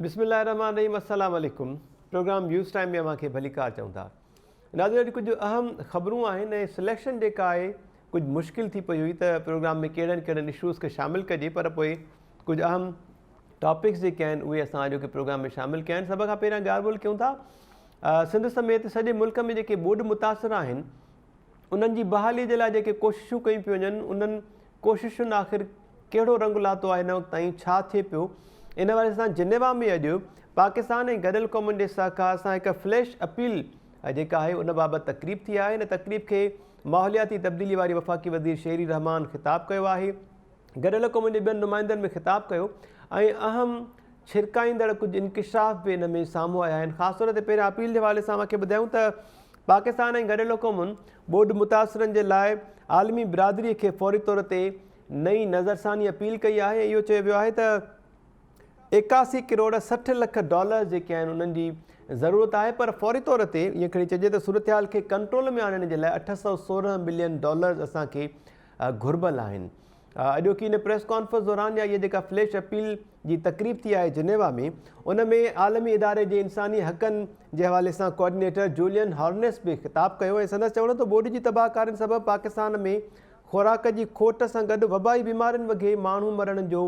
بسم الله الرحمٰن الرحيم السلام عليڪم پروگرام نيوز ٽائيم ۾ اوهان کي ڀليڪار چئون ٿا. ناظرين اڄ ڪجهه اهم خبرون آهن ۽ سليڪشن جيڪا آهي ڪجهه مشڪل ٿي پئي هئي ته پروگرام ۾ ڪهڙن ڪهڙن اشوز کي شامل ڪجي پر پوء ڪجهه اهم ٽاپڪس جيڪي آهن اهي اسان اڄوڪي پروگرام ۾ شامل ڪيا آهن. سڀ کان پهريان ڳالهه ٻولهه ڪيون ٿا سنڌ سميت سڄي ملڪ ۾ جيڪي ٻوڏ متاثر آهن انهن جي بحالي جي لاء جيڪي ڪوششون ڪيون پيون وڃن انهن ڪوششن آخر ڪهڙو رنگ لاتو آهي هن وقت تائين ڇا ٿئي پيو ان حوالي سان جنيوا ۾ اڄ پاڪستان ۽ گڏيل قومن جي سهڪار سان هڪ فليش اپيل جيڪا آهي ان بابت تقريب ٿي آهي ان تقريب کي ماحولياتي تبديلي واري وفاقي وزير شيري رحمان خطاب ڪيو آهي گڏيل قومن جي ٻين نمائندن به خطاب ڪيو ۽ اهم ڇرڪائيندڙ ڪجهه انڪشاف به ان ۾ سامهون آيا آهن خاص طور تي پهريان اپيل جي حوالي سان اوهان کي ٻڌايون ته پاڪستان ۽ گڏيل قومن ٻوڏ متاثرن جي لاء عالمي برادري کي فوري طور تي نئين نظرثاني اپيل ڪئي آهي ۽ اهو چيو ويو آهي ته 81 ڪروڙ 60 لک ڊالرز جيڪي آهن انهن جي ضرورت آهي پر فوري طور تي ائين کڻي چئجي ته صورتحال کي ڪنٽرول ۾ آڻڻ جي لاء 816 ملين ڊالرز اسان کي گهربل آهن. اڄوڪي ان پريس ڪانفرنس دوران يا اها جيڪا فليش اپيل جي تقريب ٿي آهي جنيوا ۾ ان ۾ عالمي اداري جي انساني حقن جي حوالي سان ڪوآرڊينيٽر جولين هارنيس به خطاب ڪيو ۽ سندس چوڻ هو ته ٻوڏ جي تباهه ڪارين سبب پاڪستان ۾ خوراڪ جي کوٽ سان گڏ وبائي بيمارين وگهي ماڻهو مرڻ جو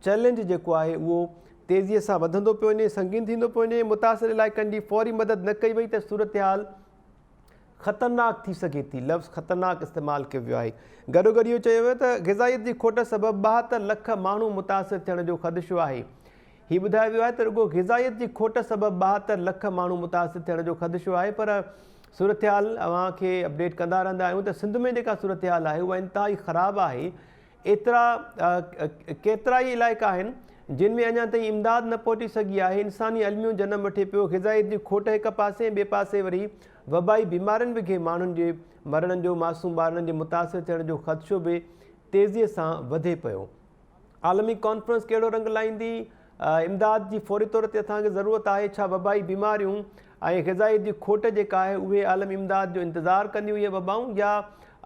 چئلينج جيڪو آهي اهو تيزي سان وڌندو پيو وڃي سنگين ٿيندو پيو وڃي متاثر علائقن جي فوري مدد نه ڪئي وئي ته صورتحال خطرناڪ ٿي سگهي ٿي، لفظ خطرناڪ استعمال ڪيو ويو آهي. گڏوگڏ اهو چيو ويو ته غذائيت جي کوٽ سبب 72 لک ماڻهو متاثر ٿيڻ جو خدشو آهي. هي ٻڌايو ويو آهي ته رڳو غذائيت جي کوٽ سبب 72 لک ماڻهو متاثر ٿيڻ جو خدشو آهي پر صورتحال اوهان کي اپڊيٽ ڪندا رهندا آهيون ته سنڌ ۾ جيڪا صورتحال آهي اها انتهائي خراب آهي ايترا ڪيترائي علائقا آهن جن ۾ اڃا تائين امداد نه پهچي سگهي آهي، انساني الميو جنم وٺي پيو، غذائيت جي کوٽ هڪ پاسي ۽ ٻئي پاسي وري وبائي بيمارين وگهي ماڻهن جي مرڻ جو معصوم ٻارڙن جي متاثر ٿيڻ جو خدشو به تيزي سان وڌي پيو. عالمي ڪانفرنس ڪهڙو رنگ لائيندي؟ امداد جي فوري طور تي اسان کي ضرورت آهي، ڇا وبائي بيماريون ۽ غذائيت جي کوٽ جيڪا آهي اهي عالمي امداد جو انتظار ڪنديون اهي وبائون يا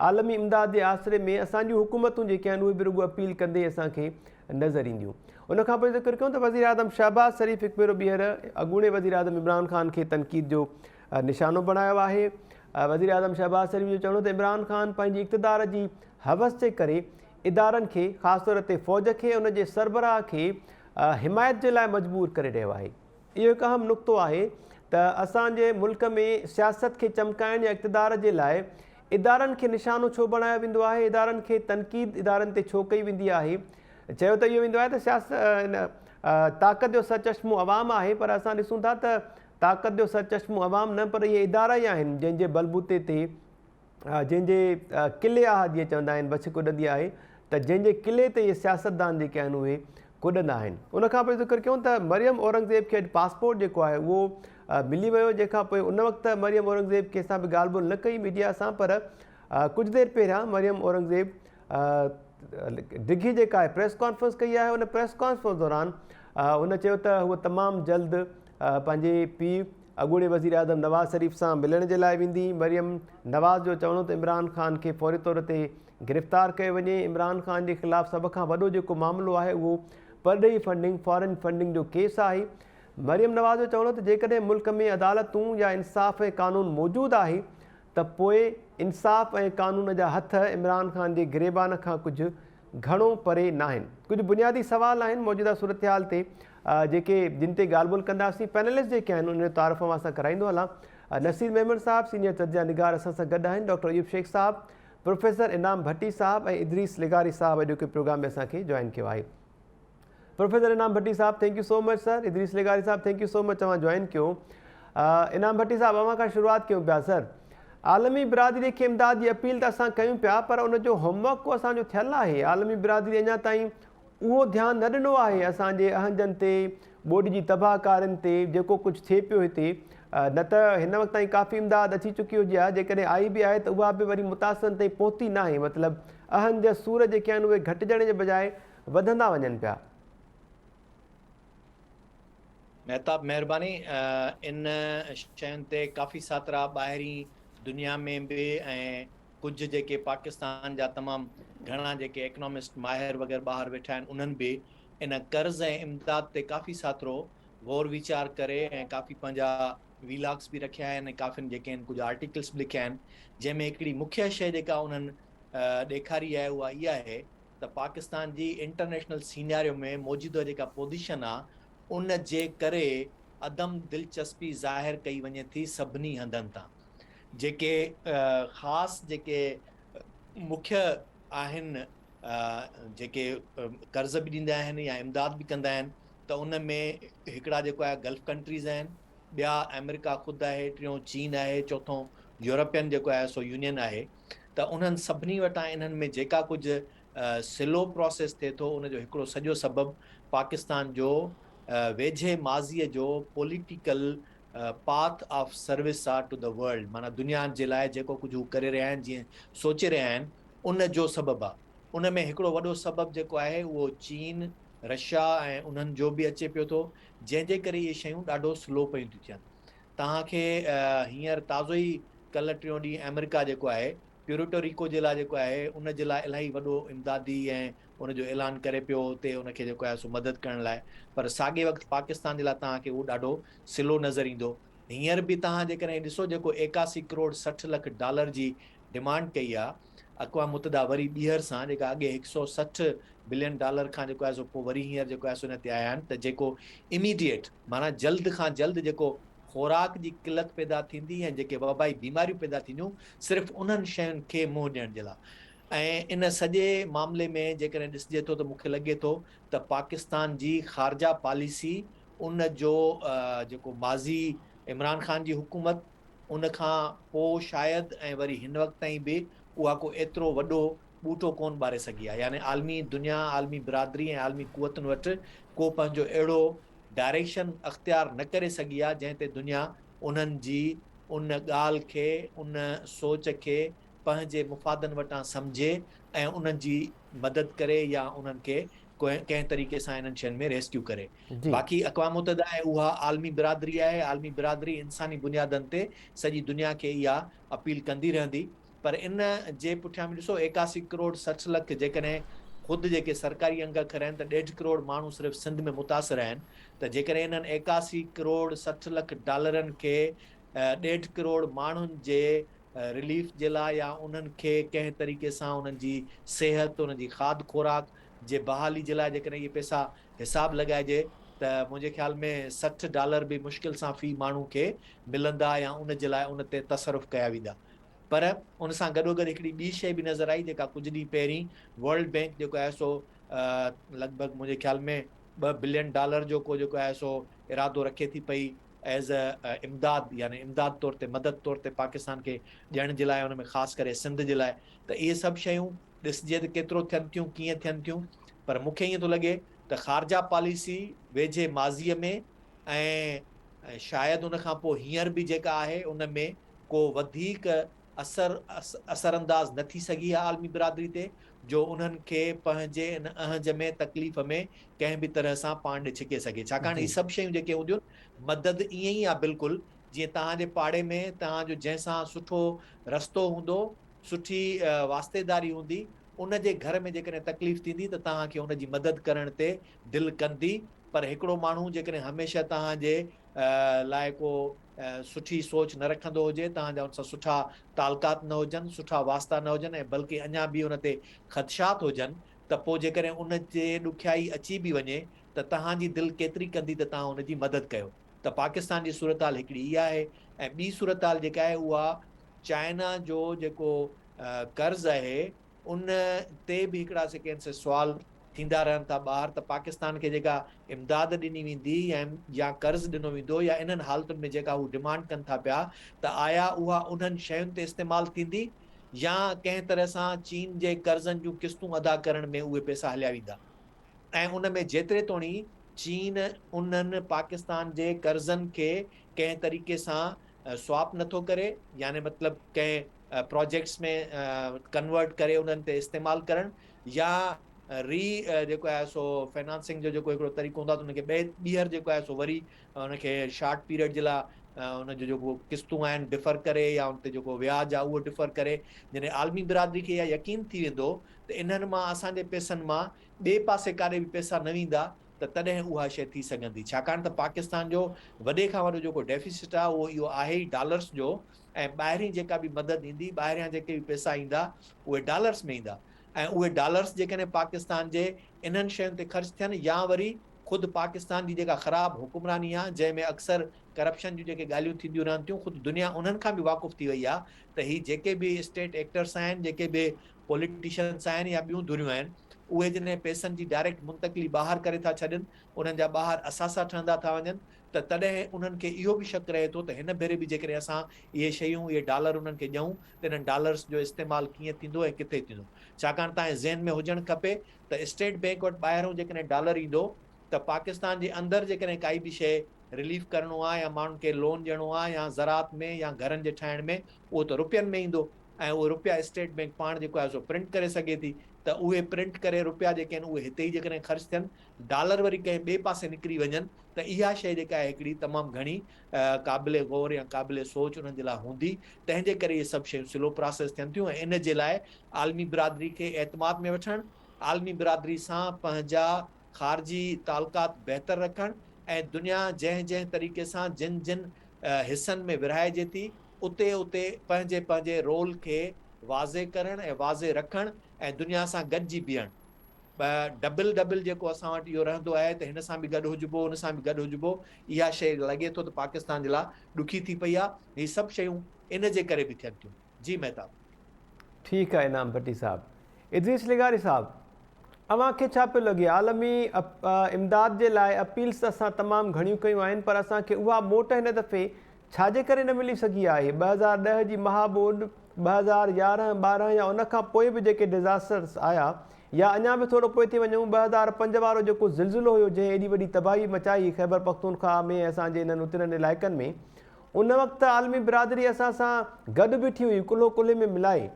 عالمي امداد جي آسري ۾ اسان جون حڪومتون جيڪي آهن اهي به رڳو اپيل ڪندي اسان کي نظر اينديون. ان کان پوء ذڪر ڪيون ته وزيراعظم شهباز شريف هڪ ڀيرو ٻيهر اڳوڻي وزيراعظم عمران خان کي تنقيد جو نشانو بڻايو آهي. وزيراعظم شهباز شريف جو چوڻ هو ته عمران خان پنهنجي اقتدار جي حوس جي ڪري ادارن کي خاص طور تي فوج کي ان جي سربراهه کي حمايت جي لاء مجبور ڪري رهيو آهي. اهو هڪ اهم نقطو آهي ته اسان جي ملڪ ۾ سياست کي چمڪائڻ يا اقتدار جي لاء ادارن کي نشانو ڇو بڻايو ويندو آهي، ادارن کي تنقيد ادارن تي ڇو ڪئي ويندي آهي. چيو ته اهو ويندو آهي ته سياست طاقت جو سرچشمو عوام آهي پر اسان ڏسون ٿا ته طاقت جو سرچشمو عوام نه پر اهي ادارا ئي آهن جنهن جي بلبوتي تي جنهن جي قلعي آهه جيئن چوندا آهن بڇ ڪڏندي آهي ته جنهن جي قلعي تي اهي سياستدان جيڪي آهن اهي ڪڏندا آهن. ان کان پوء ذڪر ڪيون ته مريم اورنگزيب کي اڄ پاسپورٽ جيڪو آهي اهو ملي ويو جنهن کان پوء ان وقت ته مريم اورنگزيب ڪنهن سان به ڳالهه ٻولهه نه ڪئي ميڊيا سان پر ڪجهه دير پهريان مريم اورنگزيب ڊگهي جيڪا آهي پريس ڪانفرنس ڪئي آهي ان پريس ڪانفرنس دوران هن چيو ته هوء تمام جلد پنهنجي پيء اڳوڻي وزيراعظم نواز شريف سان ملڻ جي لاء ويندي. مريم نواز جو چوڻ هو ته عمران خان کي فوري طور تي گرفتار ڪيو وڃي، عمران خان جي خلاف سڀ کان وڏو جيڪو معاملو آهي اهو پرڏيهي فنڊنگ، فارين فنڊنگ، جو ڪيس آهي. مريم نواز جو چوڻ هو ته جيڪڏهن ملڪ ۾ عدالتون يا انصاف ۽ قانون موجود آهي ته پوء انصاف ۽ قانون جا هٿ عمران خان جي گريبان کان ڪجهه گهڻو پري ناهن. ڪجهه بنيادي سوال آهن موجوده صورتحال تي جيڪي جن تي ڳالهه ٻولهه ڪنداسين. پينلسٽ جيڪي آهن انهن جو تعارف اوهان سان ڪرائيندو هلان. نصير ميمڻ صاحب سينيئر تجزيه نگار اسان سان گڏ آهن، ڊاڪٽر ايوب شيخ صاحب، پروفيسر انعام ڀٽي صاحب ۽ ادريس لغاري صاحب اڄوڪي پروگرام ۾ اسان کي جوائن ڪيو آهي. پروفيسر انعام ڀٽي صاحب thank you so much sir, Idris لغاري صاحب thank you so much اوهان جوائن ڪيو. انعام ڀٽي صاحب اوهان کان شروعات ڪيون پيا سر عالمي برادري کي امداد جي اپيل ته اسان ڪيون پيا پر ان جو هوم ورڪ ڪو اسان جو ٿيل آهي عالمي برادري اڃا تائين اهو ڌيان نه ڏنو آهي اسان جي اهنجن تي ٻوڏ جي تباهه ڪارين تي جيڪو ڪجهه ٿئي پيو هتي نه ته هن وقت تائين ڪافي امداد اچي چڪي هجي ها جيڪڏهن آئي به آهي ته اها به وري متاثرن تائين پهتي ناهي مطلب اهنج سور جيڪي آهن اهي گهٽجڻ جي بجاء وڌندا وڃن پيا. مهتاب مهرباني ان شين تي ڪافي ساترا ٻاهرين دنيا ۾ به ۽ ڪجهه جيڪي پاڪستان جا تمام گهڻا جيڪي ايڪنامسٽ ماهر وغيره ٻاهر ويٺا آهن انهن به ان قرض ۽ امداد تي ڪافي ساترو غور ويچار ڪري ۽ ڪافي پنهنجا وي لاگس به رکيا آهن ۽ ڪافين جيڪي آهن ڪجهه آرٽيڪلس به لکيا آهن جنهن ۾ هڪڙي مکيه شيء جيڪا انهن ڏيکاري آهي اها اها آهي ته پاڪستان جي انٽرنيشنل سيناريو ۾ موجوده جيڪا پوزيشن آهي ان جي ڪري عدم دلچسپي ظاهر ڪئي وڃي ٿي سڀني هنڌن تان جيڪي خاص جيڪي مکيه آهن جيڪي قرض به ڏيندا آهن يا امداد به ڪندا آهن ته ان ۾ هڪڙا جيڪو آهي گلف ڪنٽريز آهن، ٻيا آمريڪا خود آهي، ٽيون چين آهي، چوٿون يورپين جيڪو آهي سو يونين آهي ته انهن سڀني وٽان انهن ۾ جيڪا ڪجهه سلو پراسيس ٿئي ٿو ان جو هڪڙو سڄو سبب پاڪستان جو ويجهي ماضيء جو پوليٽيڪل پاٿ آف سروس آ ٽو the world معنيٰ دنيا جي لاء جيڪو ڪجهه هو ڪري رهيا آهن جيئن سوچي رهيا آهن ان جو سبب آ ان ۾ هڪڙو وڏو سبب جيڪو آهي اهو چين رشيا ۽ انهن جو به اچي پيو ٿو جنهن جي ڪري اهي شيون ڏاڍو سلو پيون ٿيون ٿين. توهان کي هينئر تازو ئي ڪلهه ٽيون ڏينهن آمريڪا جيڪو آهي پيورٽو ريڪو جي لاء جيڪو آهي ان جي لاء الاهي وڏو امدادي ۽ ان جو اعلان ڪري پيو اتي ان کي جيڪو آهي سو مدد ڪرڻ لاء پر ساڳي وقت پاڪستان جي لاء توهان کي اهو ڏاڍو سلو نظر ايندو. هينئر به توهان جيڪڏهن ڏسو جيڪو 81 ڪروڙ 60 لک ڊالر جي ڊمانڊ ڪئي آهي اقوام متحده وري ٻيهر سان جيڪا اڳي 160 بلين ڊالر کان جيڪو آهي سو پوء وري هينئر جيڪو آهي سو ان تي آيا آهن ته جيڪو اميڊيٽ معنيٰ جلد کان جلد جيڪو خوراڪ جي قلت پيدا ٿيندي ۽ جيڪي وبائي بيماريون پيدا ٿينديون صرف انهن شين کي منهن ڏيڻ جي لاء ۽ ان سڄي معاملي ۾ جيڪڏهن ڏسجي ٿو ته مون کي لڳي ٿو ته پاڪستان جي خارجه پاليسي ان جو جيڪو ماضي عمران خان جي حڪومت ان کان پوء شايد ۽ وري هن وقت تائين به اها ڪو ايترو وڏو ٻوٽو ڪونه ٻاري سگهي آهي يعني عالمي دنيا، عالمي برادري ۽ عالمي قوتن وٽ ڪو پنهنجو اهڙو ڊائريڪشن اختيار نه ڪري سگهي آهي جنهن تي دنيا انهن جي ان ڳالهه کي، ان سوچ کي پنهنجي مفادن وٽان سمجهي ۽ انهن جي مدد ڪري يا انهن کي ڪنهن طريقي سان انهن شين ۾ ريسڪيو ڪري. باقي اقوام متحده آهي اها عالمي برادري آهي، عالمي برادري انساني بنيادن تي سڄي دنيا کي اها اپيل ڪندي رهندي. پر ان جي پٺيان به ڏسو 81 ڪروڙ 60 لک جيڪڏهن خود جيڪي سرڪاري انگ اکر آهن ته ڏيڍ ڪروڙ ماڻهو صرف سنڌ ۾ متاثر آهن ته جيڪڏهن انهن 81 ڪروڙ 60 لک ڊالرن کي ڏيڍ ڪروڙ ماڻهن جي رليف جي لاء يا انهن کي ڪنهن طريقي سان انهن جي صحت انهن جي کاڌ خوراڪ جي بحالي جي لاء جيڪڏهن اهي پئسا حساب لڳائجي ته منهنجي خيال ۾ 60 ڊالر به مشڪل سان في ماڻهو کي ملندا يا ان جي لاء ان تي تصرف ڪيا ويندا. پر ان سان گڏوگڏ هڪڙي ٻي شيء به نظر آئي جيڪا ڪجهه ڏينهن پهرين ورلڊ بينڪ جيڪو آهي سو لڳ ڀڳ منهنجي خيال ۾ ٻه بلين ڊالر جو ڪو جيڪو آهي سو ارادو رکي ٿي پئي ايز اي امداد يعني امداد طور تي مدد طور تي پاڪستان کي ڏيڻ جي لاء ان ۾ خاص ڪري سنڌ جي لاء ته اهي سڀ شيون ڏسجي ته ڪيترو ٿين ٿيون ڪيئن ٿين ٿيون پر مون کي ائين ٿو لڳي ته خارجه پاليسي ويجهي ماضيء ۾ ۽ شايد ان کان پوء هينئر به جيڪا آهي ان ۾ ڪو وڌيڪ اثر اثرانداز نه ٿي سگهي آهي عالمي برادري تي جو انهن کي پنهنجي ان اهنج ۾ تڪليف ۾ ڪنهن به طرح سان پاڻ ڏي ڇڪي سگهي ڇاڪاڻ هي سڀ شيون جيڪي هونديون مدد ائين ئي آهي بلڪل جيئن توهان جي پاڙي ۾ توهان جو جنهن سان سٺو رستو هوندو سٺي واسطيداري هوندي ان جي گهر ۾ جيڪڏهن تڪليف ٿيندي ته توهان کي ان جي مدد ڪرڻ تي دل ڪندي پر هڪڙو ماڻهو جيڪڏهن هميشه توهان جي لاء ڪو سٺي سوچ نه رکندو هجي، توهان جا ان سان سٺا تعلقات نه هجن، سٺا واسطا نه هجن ۽ بلڪه اڃا به ان تي خدشات هجن ته پوء جيڪڏهن ان تي ڏکيائي اچي به وڃي ته توهان جي دل ڪيتري ڪندي ته توهان ان جي مدد ڪيو ته پاڪستان جي صورتحال هڪڙي اها آهي ۽ ٻي صورتحال جيڪا آهي اها چائنا جو جيڪو قرض آهي ان تي به هڪڙا سي ڪين سي سوال ٿيندا رهن ٿا ٻاهر ته پاڪستان کي جيڪا امداد ڏني ويندي يا قرض ڏنو ويندو يا انهن حالتن ۾ جيڪا هو ڊمانڊ ڪن ٿا پيا ته آيا اها انهن شين تي استعمال ٿيندي يا ڪنهن طرح سان چين جي قرضن جون قسطون ادا ڪرڻ ۾ اهي پئسا هليا ويندا ۽ ان ۾ جيتري توڻي چين انهن پاڪستان جي قرضن کي ڪنهن طريقي سان سواپ نٿو ڪري يعني مطلب ڪنهن پراجيڪٽس ۾ ڪنورٽ ڪري انهن تي استعمال ڪرڻ يا ري جيڪو آهي سو فنانسنگ جو جيڪو هڪڙو طريقو هوندو آهي ته ان کي ٻئي ٻيهر جيڪو آهي سو وري ان کي شارٽ پيريڊ جي لاء ان جو جيڪو قسطون آهن ڊفر ڪري يا ان تي جيڪو وياج آهي اهو ڊفر ڪري جڏهن عالمي برادري کي اها يقين ٿي ويندو ته انهن مان اسان جي پئسن مان ٻئي پاسي ڪاڏي به پئسا نه ويندا ته تڏهن اها شيء ٿي سگهندي ڇاڪاڻ ته پاڪستان جو وڏي کان وڏو جيڪو ڊيفيسٽ آهي اهو اهو آهي ئي ڊالرس جو ۽ ٻاهرين جيڪا به مدد ايندي ٻاهريان جيڪي به پئسا ايندا اهي ڊالرس ۾ ايندا ۽ اهي ڊالرس جيڪڏهن پاڪستان جي انهن شين تي خرچ ٿين يا وري خود پاڪستان جي جيڪا خراب حڪمراني آهي جنهن ۾ اڪثر ڪرپشن جون جيڪي ڳالهيون ٿينديون رهن ٿيون خود دنيا انهن کان به واقف ٿي وئي آهي ته هي جيڪي به اسٽيٽ ايڪٽرس آهن جيڪي به پوليٽيشنس آهن يا ٻيون ڌريون آهن اهي جڏهن پئسن جي ڊائريڪٽ منتقلي ٻاهر ڪري ٿا ڇڏين انهن جا ٻاهر اثاثا ٺهندا ٿا وڃن ته تڏهن انهن کي اهو به شڪ رهي ٿو ته هن ڀيري به جيڪڏهن اسان اهي شيون اهي ڊالر انهن کي ڏيون ته انهن ڊالرس جو استعمال ڪيئن ٿيندو ۽ ڪٿي ٿيندو ڇاڪاڻ ته ذهن ۾ هجڻ کپي ته اسٽيٽ بينڪ وٽ ٻاهرون جيڪڏهن ڊالر ايندو ته پاڪستان جي اندر جيڪڏهن ڪائي به شيء رليف ڪرڻو آهي يا ماڻهن کي لون ڏيڻو آهي يا زراعت ۾ يا گهرن جي ٺاهڻ ۾ اهو ته رپين ۾ ايندو ۽ اهي رپيا اسٽيٽ بينڪ پاڻ جيڪو آهي سو پرنٽ ڪري سگهي ٿي ته اهي پرنٽ ڪري رپيا جيڪي آهن اهي هتي ئي جيڪڏهن خرچ ٿين ڊالر وري ڪنهن ٻئي پاسي نڪري وڃن ته اها شيء جيڪا آهي هڪڙي تمام گهڻي قابل غور يا قابل سوچ انهن جي لاء هوندي تنهن جي ڪري اهي سڀ شيون سلو پراسيس ٿين ٿيون ۽ ان جي لاء عالمي برادري کي اعتماد ۾ وٺڻ عالمي برادري سان پنهنجا خارجي تعلقات بهتر رکڻ ۽ دنيا جنهن جنهن طريقي سان جن جن حصن ۾ ورهائجي ٿي اتي اتي پنهنجي پنهنجي رول کي واضح ڪرڻ ۽ واضح رکڻ ۽ دنيا سان گڏجي بيهڻ. ڊبل ڊبل جيڪو اسان وٽ اهو رهندو آهي ته هن سان به گڏ هجبو ان سان به گڏ هجبو اها شيء لڳي ٿو ته پاڪستان جي لاء ڏکي ٿي پئي آهي. هي سڀ شيون ان جي ڪري به ٿين ٿيون. جي مهتاب. ٺيڪ آهي انعام ڀٽي صاحب. ادريس لغاري صاحب اوهان کي ڇا پيو لڳي عالمي امداد جي لاء اپيلز ته اسان تمام گهڻيون ڪيون آهن پر اسان کي اها موٽ هن دفعي ڇا جي ڪري نه ملي سگهي آهي 2010 جي مها ٻوڏ 2011 12 يا ان کان پوء به جيڪي ڊزاسٽرز آيا يا اڃا به ٿورو پوئتي وڃون 2005 وارو جيڪو زلزلو هيو جنهن ايڏي وڏي تباهي مچائي خيبرپختونخواهه ۾ ۽ اسان جي انهن اترين علائقن ۾ ان وقت ته عالمي برادري اسان سان گڏ بيٺي هئي، ڪلهو ڪلهي ۾ ملائي.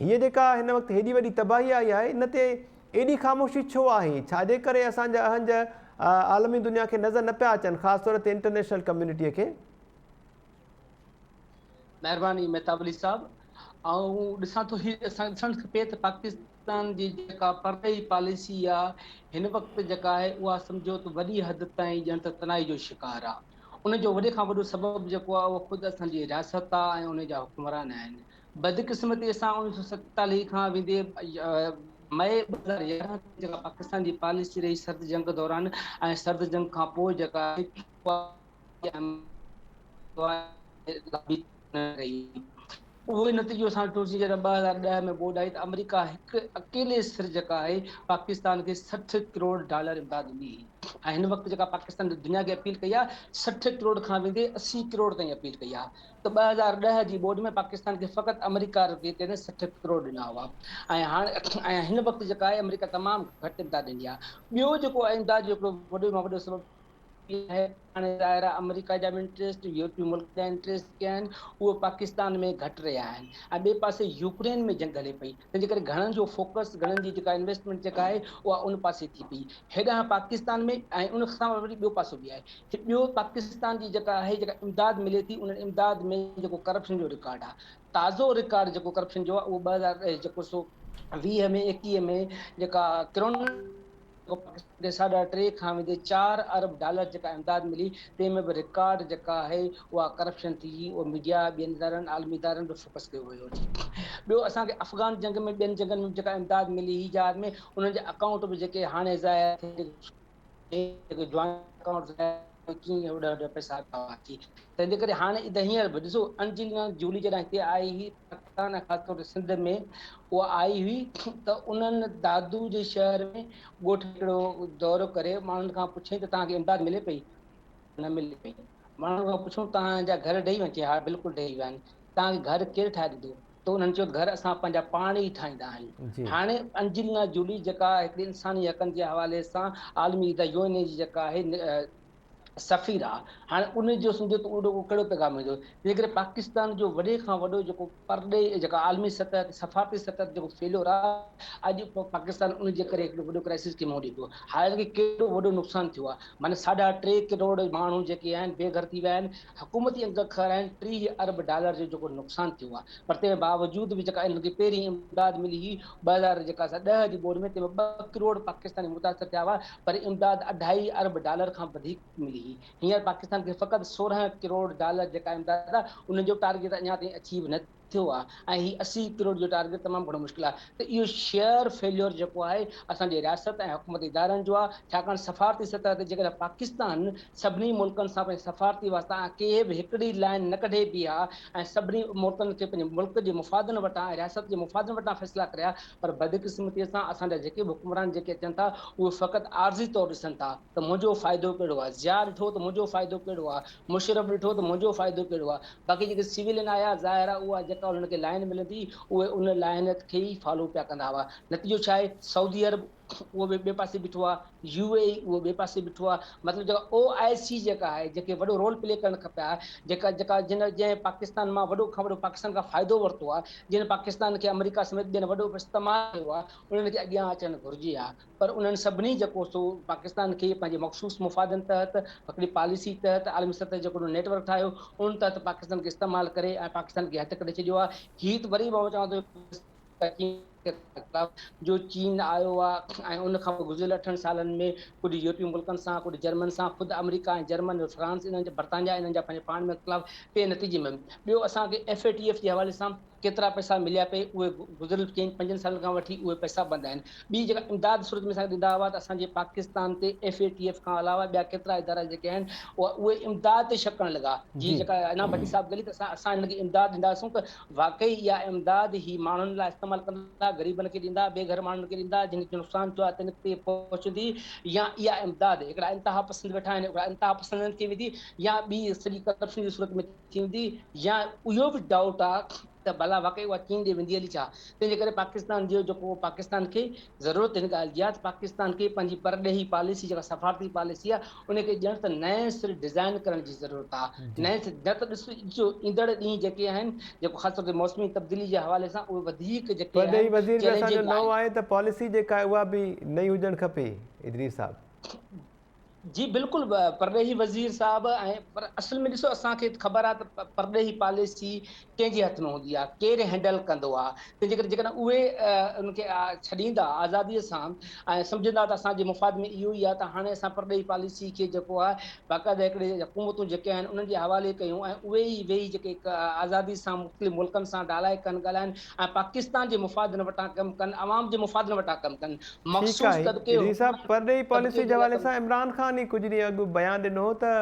هيء جيڪا هن وقت هيڏي وڏي تباهي آئي آهي، ان تي ايڏي خاموشي ڇو آهي؟ ڇا جي ڪري اسان جا اهنج عالمي دنيا کي نظر نه پيا اچن، خاص طور تي انٽرنيشنل ڪميونٽيء کي؟ مهرباني مهتاب علي صاحب. آئون ڏسان ٿو هي اسان کي ڏسڻ کپي ته پاڪستان جي جيڪا پرڏيهي پاليسي آ هن وقت جيڪا آهي اها سمجهو ته وڏي حد تائين ڄڻ ته تنهائي جو شڪار آ. ان جو وڏي کان وڏو سبب جيڪو آهي اهو خود اسان جي رياست آهي ۽ ان جا حڪمران آهن. بدقسمتيء سان 1947 کان ويندي مئي 2011 تائين جيڪا پاڪستان جي پاليسي رهي سرد جنگ دوران ۽ سرد جنگ کان پوء جيڪا آهي اها لابي نه رهي. اهو ئي نتيجو اسان ڏٺوسين جڏهن 2010 ۾ ٻوڏ آئي ته آمريڪا هڪ اڪيلي سر جيڪا آهي پاڪستان کي 60 ڪروڙ ڊالر امداد ڏني هئي ۽ هن وقت جيڪا پاڪستان دنيا کي اپيل ڪئي آهي 60 ڪروڙ کان ويندي 80 ڪروڙ تائين اپيل ڪئي آهي ته 2010 جي ٻوڏ ۾ پاڪستان کي فقط آمريڪا رڳي تي 60 ڪروڙ ڏنا هئا ۽ هاڻ ۽ هن وقت جيڪا آهي آمريڪا تمام گهٽ امداد ڏني آهي ٻيو جيڪو امداد جو هڪڙو وڏو مان وڏو سبب هاڻي ظاهر آهي آمريڪا جا به انٽريسٽ يورپي ملڪ جا انٽريسٽ جيڪي آهن اهي پاڪستان ۾ گهٽ رهيا آهن ۽ ٻئي پاسي يوڪرين ۾ جنگ هلي پئي تنهن جي ڪري گهڻن جو فوڪس گهڻن جي جيڪا انويسٽمينٽ جيڪا آهي اها ان پاسي ٿي پئي هيڏانهن پاڪستان ۾ ۽ ان سان وري ٻيو پاسو به آهي ٻيو پاڪستان جي جيڪا آهي جيڪا امداد ملي ٿي ان امداد ۾ جيڪو ڪرپشن جو رڪارڊ آهي تازو رڪارڊ جيڪو ڪرپشن جو آهي اهو 2000 جيڪو سو 20 ۾ 21 ۾ جيڪا ڪرونا پاڪستان کي ساڍا ٽي کان ويندي چار ارب ڊالر جيڪا امداد ملي تنهن ۾ به رڪارڊ جيڪا آهي اها ڪرپشن ٿي اهو ميڊيا ٻين ادارن عالمي ادارن به فوڪس ڪيو ويو ٿي ٻيو اسان کي افغان جنگ ۾ ٻين جنگن ۾ جيڪا امداد ملي هئي جهاد ۾ انهن جا اڪائونٽ به جيڪي هاڻي ظاهر ٿيا جيڪي جوائنٽ اڪائونٽ ڪيئن وڏا وڏا پئسا پيا هئا ٿي تنهن جي ڪري هاڻي اد هينئر به ڏسو انجلينا جولي جڏهن هتي آئي هئي پاڪستان ۽ خاص طور تي سنڌ ۾ اها آئي هئي ته انهن دادو جي شهر ۾ ڳوٺ هڪڙو دورو ڪري ماڻهن کان پڇيائين ته توهان کي امداد ملي پئي نه ملي پئي ماڻهن کان پڇيو توهان جا گهر ڊهي ويا چي ها بلڪل ڊهي ويا آهن توهان کي گهر ڪير ٺاهي ڏيندو ته انهن چيو گهر اسان پنهنجا پاڻ ئي ٺاهيندا آهيون. هاڻي انجلينا جولي جيڪا هڪڙي انساني حقن جي حوالي سان عالمي اداري يو اين اي جي جيڪا آهي سفير آ هاڻي ان جو سمجهو ته اهو ڪهڙو پيغام ويندو تنهن ڪري پاڪستان جو وڏي کان وڏو جيڪو پرڏيهي جيڪا عالمي سطح تي سفارتي سطح تي جيڪو فيليور آ اڄ پاڪستان ان جي ڪري هڪڙو وڏو ڪرائسس کي منهن ڏئي پيو هاڻي کي ڪيڏو وڏو نقصان ٿيو آ معنيٰ ساڍا ٽي ڪروڙ ماڻهو جيڪي آهن بي گهر ٿي ويا آهن حڪومتي انگ اکر آهن 30 ارب ڊالر جو جيڪو نقصان ٿيو آ پر تنهن باوجود به جيڪا انهن کي پهرين امداد ملي هئي 2000 جيڪا سا 10 جي ٻوڏ ۾ تنهن ۾ 2 ڪروڙ پاڪستاني متاثر ٿيا هئا پر امداد اڍائي ارب ڊالر کان وڌيڪ ملي هئي. هينئر پاڪستان کي فقط 16 ڪروڙ ڊالر جيڪا امداد آهي ان جو ٽارگيٽ اڃا تائين اچيو نه ٿيو آهي ۽ هي 80 ڪروڙ جو ٽارگيٽ تمام گهڻو مشڪل آهي ته اهو شيئر فيليور جيڪو آهي اسان جي رياست ۽ حڪومتي ادارن جو آهي ڇاڪاڻ سفارتي سطح تي جيڪڏهن پاڪستان سڀني ملڪن سان پنهنجي سفارتي واسطا ۽ ڪنهن به هڪڙي لائين نه ڪڍي بيهي ها ۽ سڀني ملڪن کي پنهنجي ملڪ جي مفادن وٽان ۽ رياست جي مفادن وٽان فيصلا ڪري ها پر بدقسمتي سان اسان جا جيڪي به حڪمران جيڪي اچن ٿا اهي فقط عارضي طور ڏسن ٿا ته منهنجو فائدو ڪهڙو آهي، ضياء ڏٺو ته منهنجو فائدو ڪهڙو آهي، مشرف ڏٺو ته منهنجو فائدو ڪهڙو آهي، باقي جيڪي سويلين آيا ظاهر آهي اها جيڪا انهن کي لائين ملندي اهي ان لائين کي ئي فالو پيا ڪندا هئا، نتيجو ڇا آهي سعودي عرب اهو به ٻئي پاسي بيٺو آهي، يو اي اي اهو ٻئي پاسي بيٺو آهي، مطلب جيڪا او آء سي جيڪا آهي جنهن کي وڏو رول پلي ڪرڻ کپي ها جيڪا جيڪا جن جنهن پاڪستان مان وڏو کان وڏو پاڪستان کان فائدو ورتو آهي جنهن پاڪستان کي آمريڪا سميت ٻين وڏو استعمال ڪيو آهي انهن کي اڳيان اچڻ گهرجي ها. پر انهن سڀني جيڪو سو پاڪستان کي پنهنجي مخصوص مفادن تحت هڪڙي پاليسي تحت عالمي سطح جيڪو نيٽ ورڪ ٺاهيو ان تحت پاڪستان کي استعمال ڪري ۽ پاڪستان کي هٿ ڪڍي ڇڏيو آهي هي ته وري به آئون چوان ٿو جو چين آيو آهي ۽ ان کان پوء گذريل اٺن سالن ۾ ڪجهه يورپي ملڪن سان ڪجهه جرمن سان خود آمريڪا ۽ جرمن فرانس انهن جا برطانيا انهن جا پنهنجي پاڻ ۾ اختلاف پي نتيجي ۾ ٻيو اسان کي ايف اي ٽي ايف جي حوالي سان ڪيترا پئسا مليا پئي اهي گذريل چئن پنجن سالن کان وٺي اهي پئسا بند آهن. ٻي جيڪا امداد صورت ۾ اسان کي ڏيندا هئا ته اسان جي پاڪستان تي ايف اي ٽي ايف کان علاوه ٻيا ڪيترا ادارا جيڪي آهن اهي امداد تي شڪ ڪرڻ لڳا جي جيڪا انعام ڀٽي صاحب ڳالهي ته اسان اسان هن کي امداد ڏينداسون ته واقعي اها امداد هي ماڻهن لاء استعمال ڪندا غريبن کي ڏيندا بي گهر ماڻهن کي ڏيندا جن کي نقصان ٿيو آهي تن تي پهچندي يا اها امداد هڪڙا انتها پسند ويٺا آهن هڪڙا انتها پسندن کي ويندي يا ٻي سڄي ڪرپشن جي صورت ۾ ٿيندي يا اهو به ڊائوٽ آ ته ڀلا واقعي اها چين ڏي ويندي هلي ڇا؟ تنهن جي ڪري پاڪستان جو جيڪو پاڪستان کي ضرورت هن ڳالهه جي آ ته پاڪستان کي پنهنجي پرڏيهي پاليسي جيڪا سفارتي پاليسي آ ان کي ڄڻ ته نئين سر ڊزائن ڪرڻ جي ضرورت آ نئين سر نه ته ڏسو ايندڙ ڏينهن جيڪي آهن جيڪو خاص طور تي موسمي تبديلي جي حوالي سان اهي وڌيڪ جيڪي پرڏيهي آهن وزير به اسان جو چئلينجنگ نئون آهن. آهي ته پاليسي جيڪا آهي اها به نئين هجڻ کپي ادريس صاحب. جي بلڪل پرڏيهي وزير صاحب ۽ پر اصل ۾ ڏسو اسان کي خبر آهي ته پرڏيهي پاليسي ڪنهن جي هٿ ۾ هوندي آهي ڪير هينڊل ڪندو آهي تنهن جي ڪري جيڪڏهن اهي ان کي ڇڏيندا آزادي سان ۽ سمجهندا ته اسان جي مفاد ۾ اهو ئي آهي ته هاڻي اسان پرڏيهي پاليسي کي جيڪو آهي باقاعده هڪڙي حڪومتون جيڪي آهن انهن جي حوالي ڪيون ۽ اهي ئي ويهي جيڪي آزادي سان مختلف ملڪن سان ڊالائي ڪن ڳالهائن ۽ پاڪستان جي مفادن وٽان ڪم ڪن عوام جي مفادن وٽان ڪم ڪن ٺيڪ مخصوص آهي طبقي ادريس صاحب حڪمران پرڏيهي طبقي پاليسي جي جي لاء حوالي ڪم سان عمران خان ئي ڪجهه ڏينهن اڳ بيان ڏنو هو ته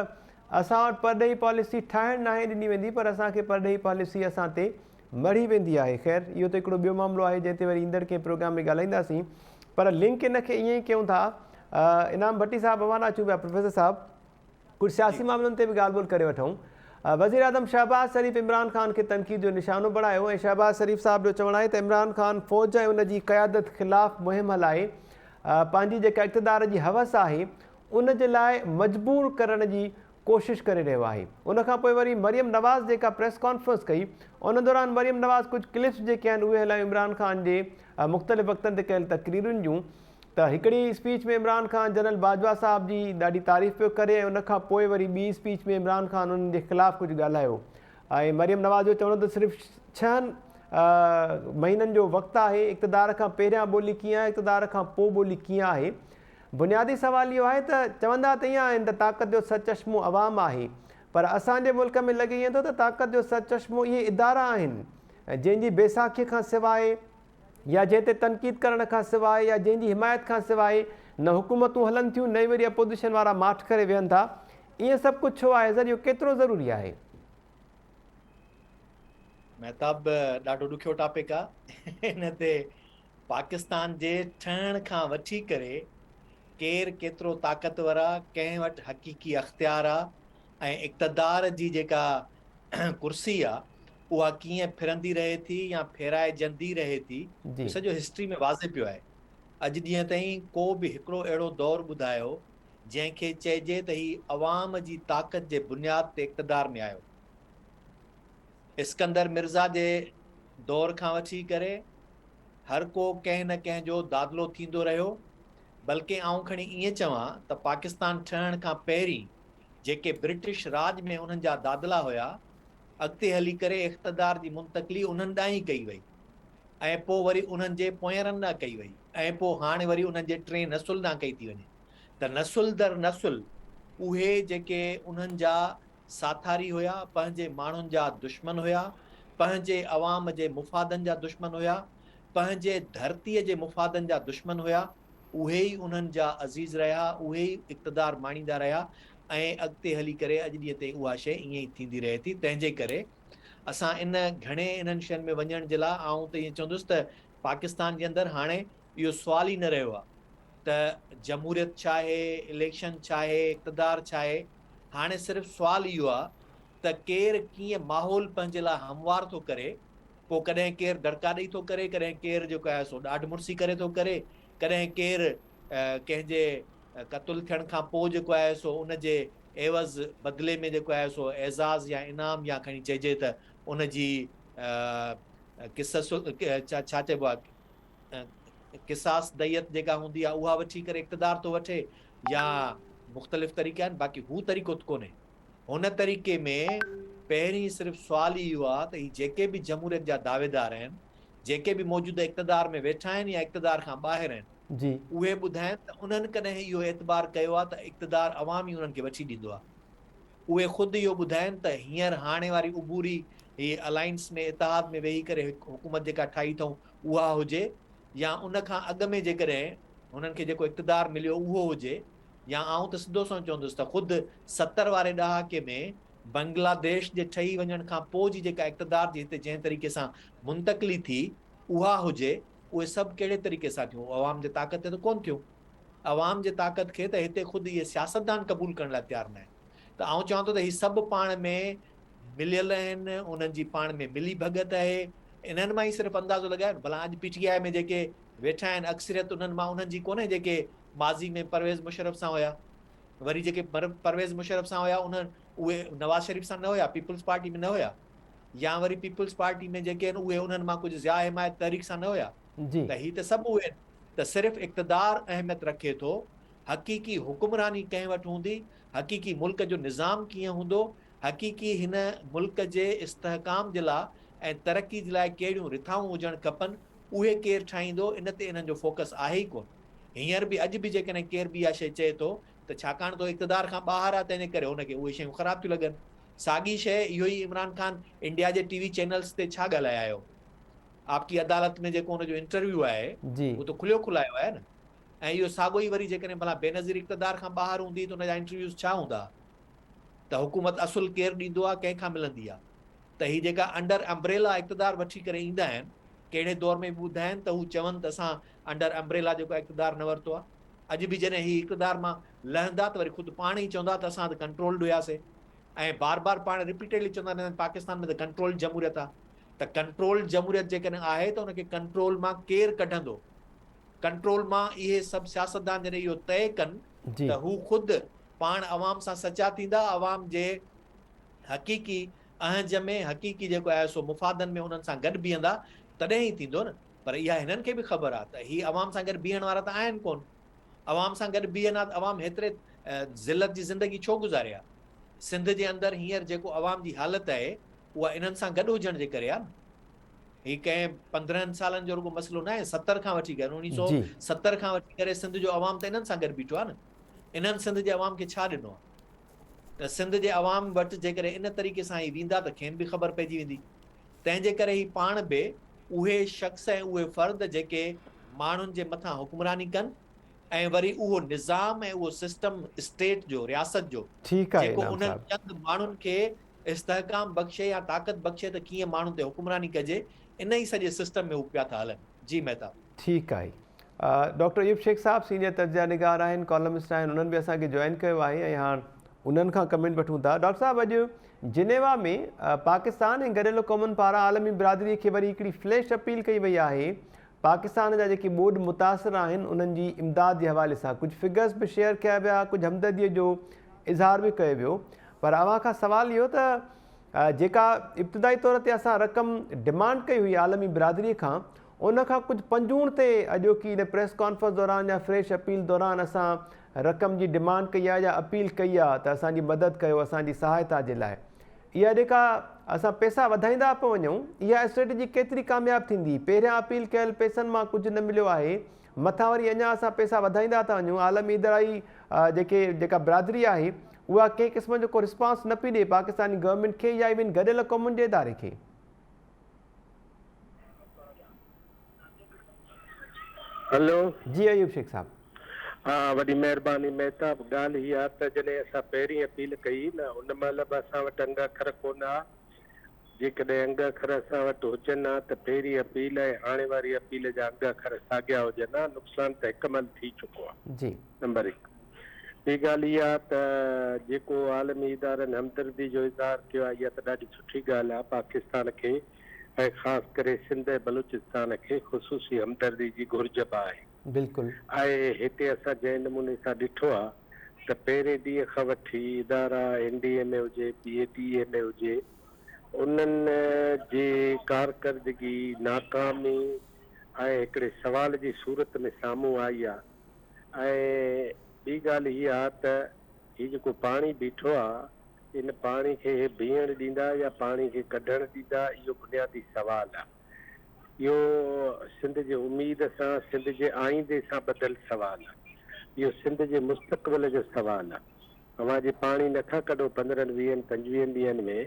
اسان وٽ پرڏيهي پاليسي ٺاهڻ ناهي ڏني ويندي پر اسان کي پرڏيهي پاليسي اسان تي مڙهي ويندي آهي خير اهو ته هڪڙو ٻيو معاملو آهي جنهن تي وري ايندڙ ڪنهن پروگرام ۾ ڳالهائينداسين پر لنڪ ان کي ائين ئي ڪيون ٿا انعام ڀٽي صاحب اوهان ڏانهن اچون پيا پروفيسر صاحب ڪجهه سياسي معاملن تي به ڳالهه ٻولهه ڪري وٺون. وزيراعظم شهباز شريف عمران خان کي تنقيد جو نشانو بڻايو ۽ شهباز شريف صاحب جو چوڻ آهي ته عمران خان فوج ۽ ان جي قيادت خلاف مهم هلائي پنهنجي جيڪا اقتدار جي هوس آهي ان جي لاء مجبور ڪرڻ جي ڪوشش ڪري رهيو آهي. ان کان پوء وري مريم نواز جيڪا پريس ڪانفرنس ڪئي ان دوران مريم نواز ڪجهه ڪلپس جيڪي آهن اهي هلايون عمران خان جي مختلف وقتن تي ڪيل تقريرن جون ته هڪڙي اسپيچ ۾ عمران خان جنرل باجوا صاحب جي ڏاڍي تعريف پيو ڪري ۽ ان کان پوء وري ٻي اسپيچ ۾ عمران خان انهن جي خلاف ڪجهه ڳالهايو ۽ مريم نواز جو چوڻ هو ته صرف ڇهن مهينن جو وقت آهي اقتدار کان پهريان ٻولي ڪيئن آهي اقتدار کان پوء ٻولي ڪيئن آهي بنيادي سوال اهو آهي ته چوندا ته ائين آهن ته طاقت جو سرچشمو عوام آهي پر اسان جي ملڪ ۾ لڳي ائين ٿو ته طاقت جو سرچشمو اهي ادارا آهن جنهن جي بيساکي کان سواء يا جنهن تي تنقيد ڪرڻ کان سواء يا جنهن جي حمايت کان سواء نه حڪومتون هلن ٿيون نه ئي وري اپوزيشن وارا ماٺ ڪري ويهن ٿا. ائين سڀ ڪجهه ڇو آهي سر اهو ڪيترو ضروري آهي؟ مهتاب ڏاڍو ڏکيو ٽاپڪ آ ان تي پاڪستان جي ٺهڻ کان وٺي ڪري ڪير ڪيترو طاقتور آ ڪنهن وٽ حقيقي اختيار آ ۽ اقتدار جي جيڪا ڪرسي آ اها ڪيئن ڦرندي رهي ٿي يا ڦيرائجندي رهي ٿي اهو سڄو هسٽري ۾ واضح پيو آهي. اڄ ڏينهن تائين ڪو به هڪڙو اهڙو دور ٻڌايو جنهن کي چئجي ته هي عوام جي طاقت جي بنياد تي اقتدار ۾ آيو. اسڪندر مرزا جي دور کان وٺي ڪري هر ڪو ڪنهن نه ڪنهن جو دادلو ٿيندو رهيو، بلڪه آئون کڻي ائين چوان ته پاڪستان ٺهڻ کان پهرين جيڪي برٽش راڄ ۾ انهن جا دادلا هيا، اڳتي هلي ڪري اقتدار جي منتقلي انهن ڏانهن ئي ڪئي وئي ۽ پوء وري انهن جي پوئينرن ڏانهن ڪئي وئي ۽ پوء هاڻي وري انهن جي ٽئين نسل ڏانهن ڪئي ٿي وڃي ته نسل در نسل اهي جيڪي انهن جا ساٿاري هيا، پنهنجي ماڻهن جا دشمن هيا، پنهنجي عوام جي مفادن جا دشمن هيا، پنهنجي ڌرتيء جي مفادن جا دشمن هيا، اهي ئي انهن جا عزيز رهيا، اهي ئي اقتدار ماڻيندا رهيا ۽ اڳتي هلي ڪري اڄ ڏينهن تائين اها شيء ائين ئي ٿيندي رهي ٿي، تنهن جي ڪري اسان ان گهڻي انهن شين ۾ وڃڻ جي لاء آئون ته ائين چوندس ته پاڪستان جي اندر هاڻي اهو سوال ئي نه رهيو آهي ته جمهوريت ڇا آهي، اليڪشن ڇا آهي، اقتدار ڇا آهي، هاڻي صرف سوال اهو آهي ته ڪير ڪيئن ماحول پنهنجي لاء هموار ٿو ڪري، پوء ڪڏهن ڪير دڙڪا ڏئي ٿو ڪري، ڪڏهن ڪير جيڪو آهي سو ڏاڍ مڙسي ڪري ٿو ڪري، ڪڏهن ڪير ڪنهن جي قتل ٿيڻ کان پوء جيڪو آهي سو ان جي عيوض بدلي ۾ جيڪو آهي سو اعزاز يا انعام يا کڻي چئجي ته ان جي قصص ڇا چئبو آهي قصاص ديت جيڪا هوندي آهي اها وٺي ڪري اقتدار ٿو وٺي يا مختلف طريقا آهن باقي هو طريقو ته ڪونهي. هن طريقي ۾ پهرين صرف سوال ئي اهو آهي ته هي جيڪي به جمهوريت جا دعويدار آهن، جيڪي به موجوده اقتدار ۾ ويٺا آهن يا اقتدار کان ٻاهر آهن، جي. اهي ٻڌائن ته انهن ڪڏهن اهو اعتبار ڪيو آهي ته اقتدار عوام ئي انهن کي وٺي ڏيندو آهي. اهي خود اهو ٻڌائن ته هينئر هاڻي واري عبوري هي الائنس ۾ اتحاد ۾ ويهي ڪري حڪومت جيڪا ٺاهي اٿئون اها هجي يا ان کان اڳ ۾ جيڪڏهن هنن کي جيڪو اقتدار مليو اهو هجي يا آئون ته سڌو سنئون چوندس ته خود 70 واري ڏهاڪي ۾ بنگلاديش جي ٺهي وڃڻ کان پوء جي جيڪا اقتدار جي هتي جنهن طريقي سان منتقلي ٿي اها هجي، اهي سڀ ڪهڙي طريقي سان ٿيون؟ عوام جي طاقت تي ته ڪونه ٿيون. عوام جي طاقت کي ته هتي خود اهي سياستدان قبول ڪرڻ لاء تيار ناهن. ته آئون چوان ٿو ته هي سڀ پاڻ ۾ مليل آهن، انهن جي پاڻ ۾ ملي ڀڳت آهي. انهن مان ئي صرف اندازو لڳايو نه، ڀلا اڄ پي ٽي آء ۾ جيڪي ويٺا آهن اڪثريت انهن مان انهن جي ڪونهي جيڪي ماضي ۾ پرويز مشرف سان هيا. وري جيڪي پرويز مشرف سان هيا انهن اهي نواز شريف سان نه هيا، پيپلز پارٽي ۾ نه هيا. يا وري پيپلز پارٽي ۾ جيڪي آهن اهي انهن مان ڪجهه ضياء حمايت تحريڪ سان نه هيا. جي. ته هي ته سڀ اهي آهن ته صرف اقتدار اهميت رکي ٿو، حقيقي حڪمراني ڪنهن وٽ هوندي، حقيقي ملڪ جو نظام ڪيئن هوندو، حقيقي هن ملڪ جي استحڪام جي لاء ۽ ترقي جي لاء ڪهڙيون رٿائون هجڻ کپن، اهي ڪير ٺاهيندو، ان تي انهن جو فوڪس آهي ئي ڪونه. هينئر به اڄ به جيڪڏهن ڪير به اها شيء چئي ٿو ته ڇاڪاڻ ته هو اقتدار کان ٻاهر آهي تنهن جي ڪري هن کي اهي شيون خراب ٿيون لڳن. ساڳي شيء اهو ئي عمران خان انڊيا جي ٽي وي چينلز تي ڇا ڳالهائي آيو؟ آپ ڪي عدالت ۾ جيڪو هن جو انٽرويو آهي جي. اهو ته کليو کلايو آهي نه. ۽ اهو ساڳيو ئي وري جيڪڏهن ڀلا بينظير اقتدار کان ٻاهر هوندي ته ان جا انٽرويوز ڇا هوندا؟ ته حڪومت اصل ڪير ڏيندو آهي ڪنهن کان ملندي آهي؟ ته هي جيڪا انڊر امبريلا اقتدار وٺي ڪري ايندا آهن ڪهڙي دور ۾ به ٻڌائين ته هو چون ته اسان انڊر امبريلا جيڪو اقتدار نه ورتو آهي. اڄ به جڏهن هي اقتدار مان لهندا ته وري خود پاڻ ئي چوندا ته اسان ته ڪنٽرولڊ هياسي ۽ بار بار پاڻ رپيٽيڊلي چوندا رهندا آهن پاڪستان ۾ ته ڪنٽرولڊ جمهوريت آهي ته ڪنٽرولڊ جمهوريت جيڪڏهن آهي ته ان کي ڪنٽرول مان ڪير ڪڍندو؟ ڪنٽرول مان اهي سڀ سياستدان جڏهن اهو طئي ڪن جي. ته هو خود پاڻ عوام سان سچا ٿيندا، عوام جي حقيقي اهنج ۾ حقيقي جيڪو آهي سو مفادن ۾ انهن سان گڏ بيهندا تڏهن ئي ٿيندو نه. پر اها هنن کي به خبر آهي ته هي عوام سان گڏ بيهڻ وارا ته آهن ڪونه. عوام سان گڏ بيهن ها ته عوام هيتري ذلت جي زندگي ڇو گذاري ها. سنڌ جي اندر هينئر جيڪو عوام جي حالت آهي اها انهن سان گڏ هجڻ جي ڪري آهي نه. هي ڪنهن 15 سالن جو رڳو مسئلو ناهي، 70 کان وٺي ڪري 1970 کان وٺي ڪري سنڌ جو عوام ته انهن سان گڏ بيٺو آهي نه. انهن سنڌ جي عوام کي ڇا ڏنو آهي؟ ته سنڌ جي عوام وٽ جيڪڏهن ان طريقي سان هي ويندا ته کين به خبر پئجي ويندي. تنهن جي ڪري هي پاڻ به اهي شخص ۽ اهي فرد جيڪي ماڻهن جي مٿان حڪمراني ڪن ۽ وري اهو نظام ۽ اهو سسٽم اسٽيٽ جو، رياست جو، ٺيڪ آهي جيڪو انعام انهن صاحب. چند ماڻهن کي استحڪام بخشي يا طاقت بخشي ته ڪيئن ماڻهن تي حڪمراني ڪجي، ان ئي سڄي سسٽم ۾ هو پيا ٿا هلن. جي مهتاب. ٺيڪ آهي. ڊاڪٽر ايوب شيخ صاحب سينيئر تجزيه نگار آهن، ڪالمسٽ آهن، انهن به اسان کي جوائن ڪيو آهي ۽ هاڻ انهن کان ڪمينٽ وٺون ٿا. ڊاڪٽر صاحب اڄ جنيوا ۾ پاڪستان ۽ گڏيل قومن پاران عالمي برادري کي وري هڪڙي فليش اپيل ڪئي وئي آهي. پاڪستان جا جيڪي ٻوڏ متاثر آهن انهن جي امداد جي حوالي سان ڪجهه فگرز به شيئر ڪيا ويا ڪجهه همدردي جو اظهار به ڪيو ويو پر اوهان کان سوال اهو ته جيڪا ابتدائي طور تي اسان رقم ڊمانڊ ڪئي هئي عالمي برادري کان ان کان ڪجهه پنجوڻ تي اڄوڪي ان پريس ڪانفرنس دوران يا فريش اپيل دوران اسان رقم جي ڊمانڊ ڪئي آهي يا اپيل ڪئي آهي ته اسان جي مدد ڪيو اسان جي سهائتا جي لاء اها جيڪا اسان پئسا وڌائيندا پيا وڃون اها اسٽريٽجي ڪيتري ڪامياب ٿيندي؟ پهريان اپيل ڪيل پئسن مان ڪجهه نه مليو آهي مٿان وري اڃا اسان پئسا وڌائيندا ٿا وڃون عالمي ادارائي جيڪي جيڪا برادري آهي اها ڪنهن قسم جو ڪو رسپانس نه پئي ڏئي پاڪستاني گورنمينٽ کي يا ايون گڏيل قومن جي اداري کي. هلو. جي ايوب شيخ صاحب. ها وڏي مهرباني مهتاب ڳالهه هي آ ته جڏهن اسان پهرين اپيل ڪئي نه ان مهل به اسان وٽ انگ اکر ڪونه ها جيڪڏهن انگ اکر اسان وٽ هجن ها ته پهرين اپيل ۽ هاڻي واري اپيل جا انگ اکر ساڳيا هجن ها نقصان ته هڪ مهل ٿي چڪو آ جي. نمبر هڪ ٻي ڳالهه اها ته جيڪو عالمي ادارن همدردي جو اظهار ڪيو آ اها ته ڏاڍي سٺي ڳالهه آ پاڪستان کي ۽ خاص ڪري سنڌ ۽ بلوچستان کي خصوصي همدردي جي گهرج به آهي. بلڪل. ۽ هتي اسان جنهن نموني سان ڏٺو آ ته پهرين ڏينهن کان وٺي ادارا اين ڊي ايم اي هجي، P A T M A هجي انهن جي ڪارڪردگي ناڪامي ۽ هڪڙي سوال جي صورت ۾ سامهون آئي آ ۽ ٻي ڳالهه هي آ ته هي جيڪو پاڻي بيٺو آ ان پاڻي کي هي بيهڻ ڏيندا يا پاڻي کي ڪڍڻ ڏيندا اهو بنيادي سوال آ. اهو سنڌ جي اميد سان سنڌ جي آئيندي سان ٻڌل سوال آ. اهو سنڌ جي مستقبل جو سوال آ. اوهان جي پاڻي نه ٿا ڪڍو پندرهن ويهن پنجويهن ڏينهن ۾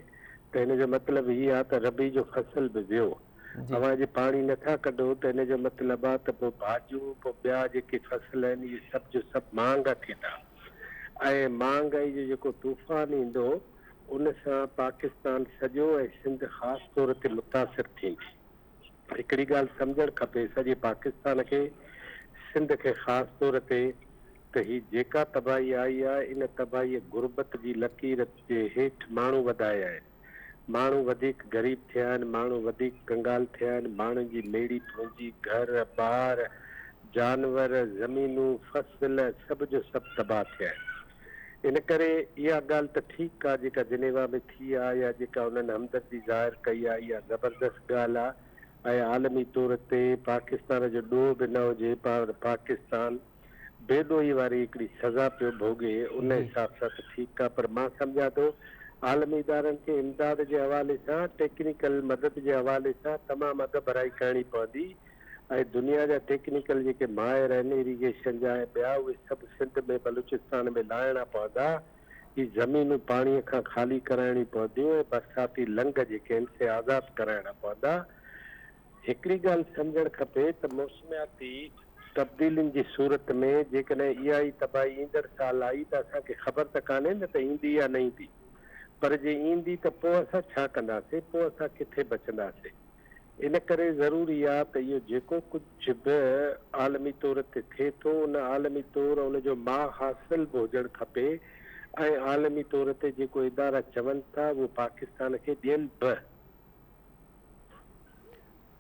ته ان جو مطلب هي آ ته ربيع جو فصل به ويو. اوهان جي پاڻي نه ٿا ڪڍو ته ان جو مطلب آ ته پوء ڀاڄيون پوء ٻيا جيڪي فصل آهن اهي سڀ جو سڀ مهانگا ٿيندا. ۽ مهانگائي جو جيڪو طوفان ايندو ان سان پاڪستان سڄو ۽ سنڌ خاص طور تي متاثر ٿيندي. هڪڙي ڳالهه سمجهڻ کپي سڄي پاڪستان کي سنڌ کي خاص طور تي ته هي جيڪا تباهي آئي آهي ان تباهيء غربت جي لڪير جي هيٺ ماڻهو وڌايا آهن. ماڻهو وڌيڪ غريب ٿيا آهن، ماڻهو وڌيڪ ڪنگال ٿيا آهن، ماڻهن جي ميڙي پونجي، گهر، ٻار، جانور، زمينون، فصل سڀ جو سڀ تباهه ٿيا آهن. ان ڪري اها ڳالهه ته ٺيڪ آ جيڪا جنيوا ۾ ٿي آ يا جيڪا انهن همدردي ظاهر ڪئي آ اها زبردست ڳالهه آ ۽ عالمي طور تي پاڪستان جو ڏوهه به نه هجي پر پاڪستان بي ڏوهي واري هڪڙي سزا پيو ڀوڳي ان حساب سان ته ٺيڪ آ پر مان سمجهان ٿو عالمي ادارن کي امداد جي حوالي سان ٽيڪنيڪل مدد جي حوالي سان تمام اڳڀرائي ڪرڻي پوندي ۽ دنيا جا ٽيڪنيڪل جيڪي ماهر آهن اريگيشن جا ۽ ٻيا اهي سڀ سنڌ ۾ بلوچستان ۾ لاهڻا پوندا هي زمينون پاڻي کان خالي ڪرائڻيون پونديون ۽ برساتي لنگهه جيڪي آهن سي آزاد ڪرائڻا پوندا هڪڙي ڳالهه سمجهڻ کپي ته موسمياتي تبديلين جي صورت ۾ جيڪڏهن اها ئي تباهي ايندڙ سال آئي ته اسان کي خبر ته ڪانهي نه ته ايندي يا نه ايندي پر جي ايندي ته پوء اسان ڇا ڪنداسين پوء اسان ڪٿي بچنداسين ان ڪري ضروري آ ته اهو جيڪو ڪجهه به عالمي طور تي ٿئي ٿو ان عالمي طور ان جو ماء حاصل به هجڻ کپي ۽ عالمي طور تي جيڪو ادارا چون ٿا اهو پاڪستان کي ڏين به.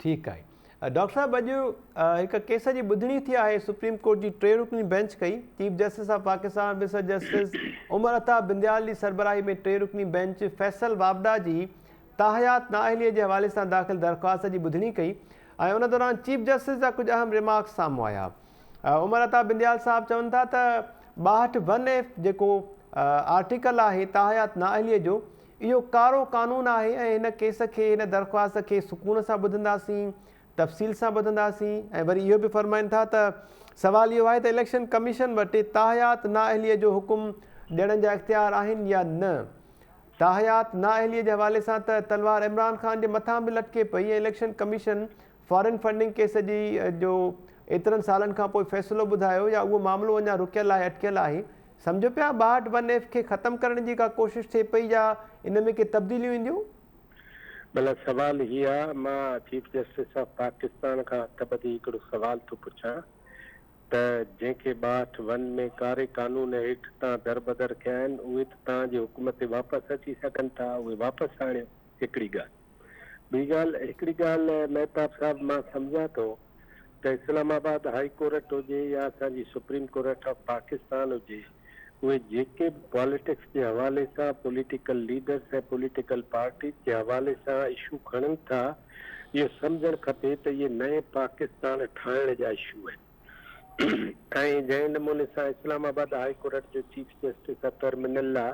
ٺيڪ آهي ڊاڪٽر صاحب اڄ هڪ ڪيس جي ٻڌڻي ٿي آهي سپريم ڪورٽ جي ٽي رڪني بينچ ڪئي chief justice of Pakistan mister justice Umar Ata Bandial جي سربراهي ۾ ٽي رڪني بينچ فيصل واپڊا جي تاحيات نااهلي جي حوالي سان داخل درخواست جي ٻڌڻي ڪئي ۽ ان دوران چيف جسٽس جا ڪجهه اهم ريمارڪس سامهون آيا عمر عطا بنديال صاحب چون ٿا ته 62 ون ايف جيڪو آرٽيڪل آهي تاحيات نااهلي جو اهو ڪارو قانون آهي ۽ هن ڪيس کي هن درخواست کي سڪون سان ٻڌنداسين، تفصيل سان ٻڌنداسين ۽ وري اهو به فرمائن ٿا ته سوال اهو آهي ته اليڪشن ڪميشن وٽ تاحيات نااهليء جو حڪم ڏيڻ جا اختيار آهن يا نه؟ تاحيات نااهليء جي حوالي سان ته تلوار عمران خان جي مٿان به لٽڪي پئي ۽ election commission foreign funding case جي جو ايترن سالن کان پوء فيصلو ٻڌايو يا اهو معاملو اڃا رڪيل آهي اٽڪيل آهي سمجهو پيا 62 ون ايف کي ختم ڪرڻ جي ڪا ڪوشش ٿئي پئي يا ان ۾ ڪي تبديليون اينديون؟ ڀلا سوال هي آ مان چيف جسٽس آف پاڪستان کان هٿ ٻڌي هڪڙو سوال ٿو پڇان ته جنهن کي 62 ون ۾ ڪاري قانون هيٺ تان دربدر ٿيا آهن اهي ته تان جي حڪم تي واپس اچي سگهن ٿا اهي واپس آڻيو هڪڙي ڳالهه ٻي ڳالهه هڪڙي ڳالهه مهتاب صاحب مان سمجهان ٿو ته اسلام آباد هائي ڪورٽ هجي يا اسان جي سپريم ڪورٽ آف پاڪستان هجي اهي جيڪي به پاليٽڪس جي حوالي سان پوليٽيڪل ليڊرس ۽ پوليٽيڪل پارٽيز جي حوالي سان اشو کڻن ٿا اهو سمجهڻ کپي ته اهي نئين پاڪستان ٺاهڻ جا اشو آهن ۽ جنهن نموني سان اسلام آباد هائي ڪورٽ جو chief justice Athar Minallah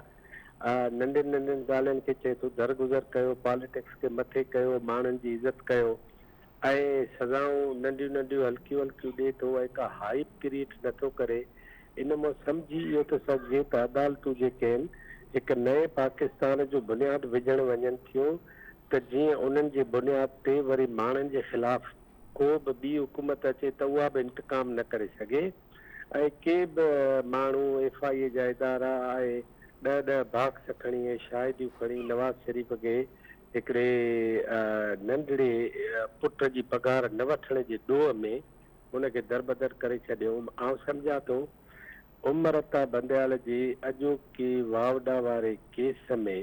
ننڍين ننڍين ڳالهين کي چئي ٿو درگذر ڪيو پاليٽڪس کي مٿي ڪيو ماڻهن جي عزت ڪيو ۽ سزائون ننڍيون ننڍيون هلڪيون هلڪيون ڏئي ٿو ۽ ڪا هائپ ڪريئيٽ نه ٿو ڪري، ان مان سمجهي اهو ٿو سگهجي ته عدالتون جيڪي آهن هڪ نئين پاڪستان جو بنياد وجهڻ وڃن ٿيون ته جيئن انهن جي بنياد تي وري ماڻهن جي خلاف ڪو به ٻي حڪومت اچي ته اها به انتقام نه ڪري سگهي ۽ ڪي به ماڻهو ايف I اي جا ادارا ۽ ڏهه ڏهه باڪس کڻي ۽ شاهديون کڻي نواز شريف کي هڪڙي ننڍڙي پٽ جي پگهار نه وٺڻ جي ڏوهه ۾ هن کي دربدر ڪري ڇڏيو. آئون سمجهان ٿو عمر عطا بنديال جي اڄوڪي واوڊا واري ڪيس ۾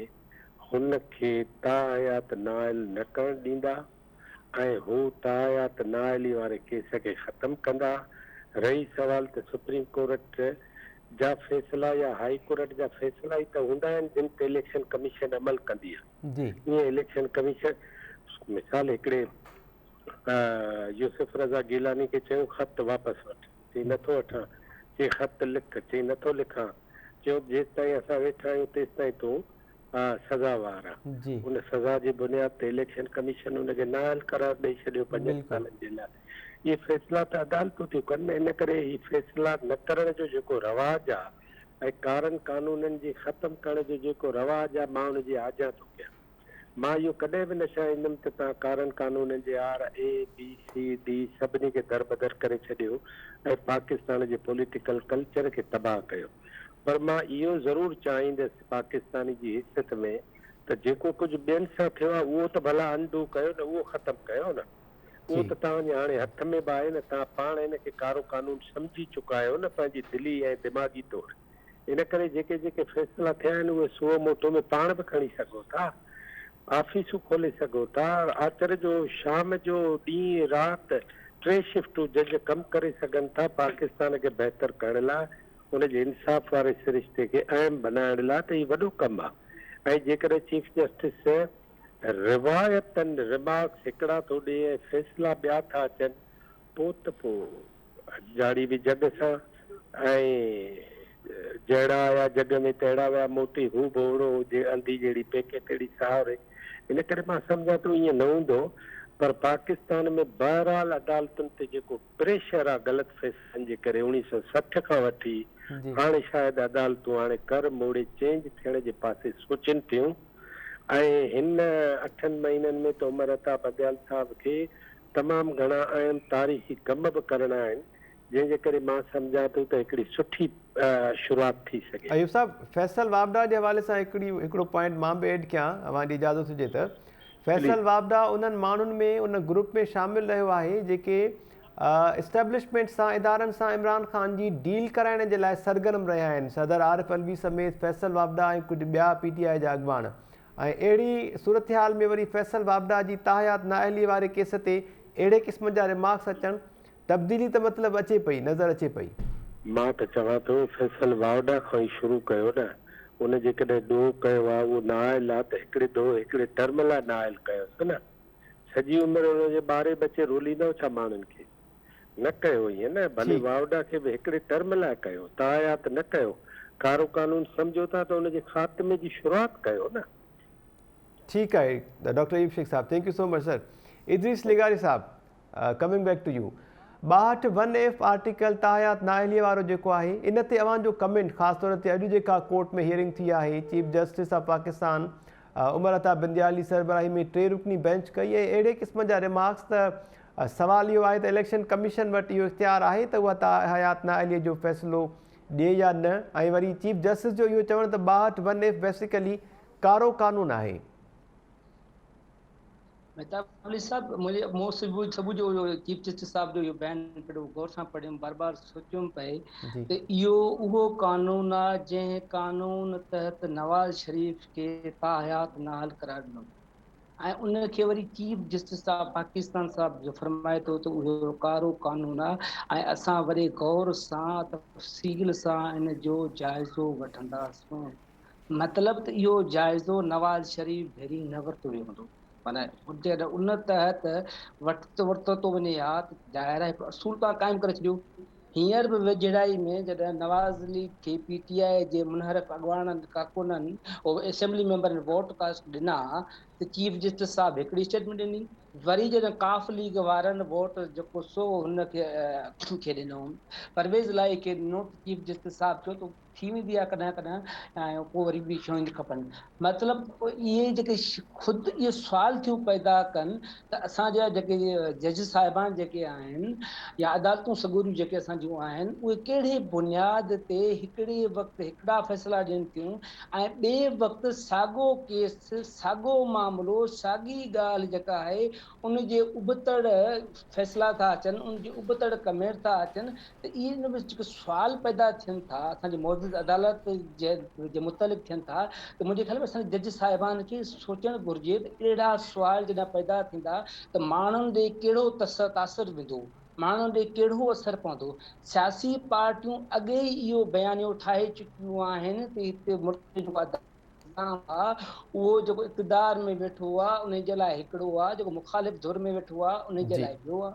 هن کي تاحيات نااهل نه ڪرڻ ڏيندا ۽ هو تاحيات نااهلي واري ڪيس کي ختم ڪندا. رهي سوال ته سپريم ڪورٽ جا فيصلا يا هائي ڪورٽ جا فيصلا ئي ته هوندا آهن جن تي اليڪشن ڪميشن عمل ڪندي آهي. ائين اليڪشن ڪميشن مثال هڪڙي يوسف رضا گيلاني کي چيو خط واپس وٺ، چئي نٿو وٺان، چئي خط لک، چئي نٿو لکان، چيو جيستائين اسان ويٺا آهيون تيستائين تون سزاوار آن. ان سزا جي بنياد تي اليڪشن ڪميشن ان کي نااهل قرار ڏئي ڇڏيو پنجن سالن جي لاء. اهي فيصلا ته عدالتون ٿيون ڪن نه ان ڪري هي فيصلا نه ڪرڻ جو جيڪو رواج آ ۽ ڪارن قانونن جي ختم ڪرڻ جو جيڪو رواج آ مان ان جي آجيان ٿو ڪيان. مان اهو ڪڏهن به نه چاهيندم ته توهان ڪارن قانونن جي آر اي، بي، سي، ڊي سڀني کي دربدر ڪري ڇڏيو ۽ پاڪستان جي پوليٽيڪل ڪلچر کي تباهه ڪيو پر مان اهو ضرور چاهيندس پاڪستاني جي حيثيت ۾ ته جيڪو ڪجهه ٻين سان ٿيو آ اهو ته ڀلا انڊو ڪيو نه اهو ختم ڪيو نه. اهو ته توهان جي هاڻي هٿ ۾ به آهي نه، توهان پاڻ هن کي ڪارو قانون سمجهي چڪا آهيو نه پنهنجي دلي ۽ دماغي طور. ان ڪري جيڪي جيڪي فيصلا ٿيا آهن اهي سوء موٽو ۾ پاڻ به کڻي سگهو ٿا. آفيسون کولي سگهو ٿا. آچر جو شام جو ڏينهن رات ٽي شفٽون جج ڪم ڪري سگهن ٿا پاڪستان کي بهتر ڪرڻ لاء ان جي انصاف واري سرشتي کي اهم بنائڻ لاء ته هي وڏو ڪم آهي ۽ جيڪڏهن چيف جسٽس روايتن رمارڪس هڪڙا ٿو ڏي ۽ فيصلا ٻيا ٿا اچن پو ته پو جاڙي به جڳ سان ۽ جهڙا آيا جڳ ۾ تهڙا ويا موٽي هو به اوڙو هجي انڌي جهڙي پيڪي تهڙي ساهوري ان ڪري مان سمجهان ٿو ائين نه هوندو پر پاڪستان ۾ بهرحال عدالتن تي جيڪو پريشر آ غلط فيصلن جي ڪري 1960 کان وٺي هاڻي شايد عدالتون هاڻي ڪر موڙي چينج ٿيڻ جي پاسي سوچين ٿيون ۽ هن اٺن مهينن ۾ ته عمر عطا بنديال صاحب کي تمام گهڻا اهم تاريخي ڪم به ڪرڻا آهن جنهن جي ڪري مان سمجهان ٿو ته هڪڙي سٺي شروعات ٿي سگهي ٿي. ايوب صاحب فيصل واپڊا جي حوالي سان هڪڙي هڪڙو پوائنٽ مان به ايڊ ڪيان اوهان جي اجازت هجي ته فيصل واپڊا انهن ماڻهن ۾ ان گروپ ۾ شامل رهيو آهي جيڪي اسٽيبلشمينٽ سان ادارن سان عمران خان جي ڊيل ڪرائڻ جي لاء سرگرم رهيا آهن صدر عارف علوي سميت فيصل واپڊا ۽ ڪجهه ٻيا پي ٽي آء جا اڳواڻ ۽ اهڙي صورتحال ۾ وري فيصل واپڊا جي تاحيات نااهلي واري ڪيس تي اهڙي قسم جا ريمارڪس اچڻ تبديلي ته مطلب اچي پئي نظر اچي پئي. مان ته چوان ٿو فيصل واوڊا کان ئي شروع ڪيو نه ان جيڪڏهن ڏوهه ڪيو آ اهو نااهل آ ته هڪڙي ڏوهه هڪڙي ٽرم لاء نااهل ڪيوس نه سڄي عمر ان جي ٻاري ٻچي روليندؤ ڇا ماڻهن کي؟ نه ڪيو ائين نه، ڀلي واوڊا کي به هڪڙي ٽرم لاء ڪيو، تاحيات نه ڪيو، ڪارو قانون سمجهو ٿا ته ان جي خاتمي جي شروعات ڪيو نه. ٺيڪ آهي ڊاڪٽر ايوب شيخ صاحب thank you so much sir Idrees لغاري صاحب coming back to you 62 one F article تاحيات نااهلي وارو جيڪو آهي ان تي اوهان جو ڪمينٽ خاص طور تي اڄ جيڪا ڪورٽ ۾ هيئرنگ ٿي آهي chief justice of Pakistan Umar Ata Bandial سربراهي ۾ ٽي رڪني بينچ ڪئي ۽ اهڙي قسم جا ريمارڪس ته سوال اهو آهي ته اليڪشن ڪميشن وٽ اهو اختيار آهي ته اها تاحيات نااهلي جو فيصلو ڏئي يا نه ۽ وري چيف جسٽس جو اهو چوڻ ته 62 ون ايف بيسيڪلي ڪارو قانون آهي. مهتاب علي صاحب منهنجي مون صبح صبح جو اهو چيف جسٽس صاحب جو اهو بيان پڙهيو غور سان پڙهيم بار بار سوچيم پئي ته اهو اهو قانون آ جنهن قانون تحت نواز شريف کي تاحيات نااهل قرار ڏنو ويو. ۽ ان کي وري چيف جسٽس آف پاڪستان صاحب جو فرمائي ٿو ته اهو ڪارو قانون آهي ۽ اسان وڏي غور سان تفصيل سان ان جو جائزو وٺنداسون. مطلب ته اهو جائزو نواز شريف ڀيري نه ورتو ويو هوندو. معنيٰ جيڪڏهن ان تحت ورتو ٿو وڃي ها ته ظاهر آهي هڪڙو اصول توهان قائم ڪري ڇڏيو. هينئر به ويجهڙائي ۾ جڏهن نواز ليگ کي پي ٽي آء جي منحرف اڳواڻن ڪارڪنن اسيمبلي ميمبرن ووٽ ڪاسٽ ڏنا ته چيف جسٽس صاحب هڪڙي اسٽيٽمينٽ ڏني وري جڏهن قاف ليگ وارن ووٽ جيڪو سو هن کي ڏنو پرويز الاهي کي ڏنو ته چيف جسٽس صاحب چيو ته ٿي ويندي آهي ڪڏهن ڪڏهن ۽ پوء وري ٻي شيون کپن مطلب اهي جيڪي خود اهي سوال ٿيون پيدا ڪن ته اسان جا جيڪي جج صاحبان جيڪي آهن يا عدالتون سڳوريون جيڪي اسان جون آهن اهي ڪهڙي بنياد تي هڪڙي وقت هڪڙا فيصلا ڏين ٿيون ۽ ٻئي وقت ساڳو ڪيس ساڳو معاملو ساڳي ڳالهه جيڪا آهي ان جي ابتڙ فيصلا ٿا اچن ان جي ابتڙ ڪمينٽ ٿا اچن ته اهي ان ۾ جيڪي سوال پيدا ٿين ٿا اسان جي معزز عدالت جي جي متعلق ٿين ٿا ته منهنجي خيال ۾ اسان جي جج صاحبان کي سوچڻ گهرجي ته اهڙا سوال جڏهن پيدا ٿيندا ته ماڻهن ڏي ڪهڙو تاثر ويندو ماڻهن ڏي ڪهڙو اثر پوندو سياسي پارٽيون اڳي ئي اهو بيانيو ٺاهي چڪيون آهن ته هتي ملڪ جو جيڪو نظام آ اهو جيڪو اقتدار ۾ ويٺو آ انهي جي لاء هڪڙو آ جيڪو مخالف ڌر ۾ ويٺو آ انهي جي لاء ٻيو آ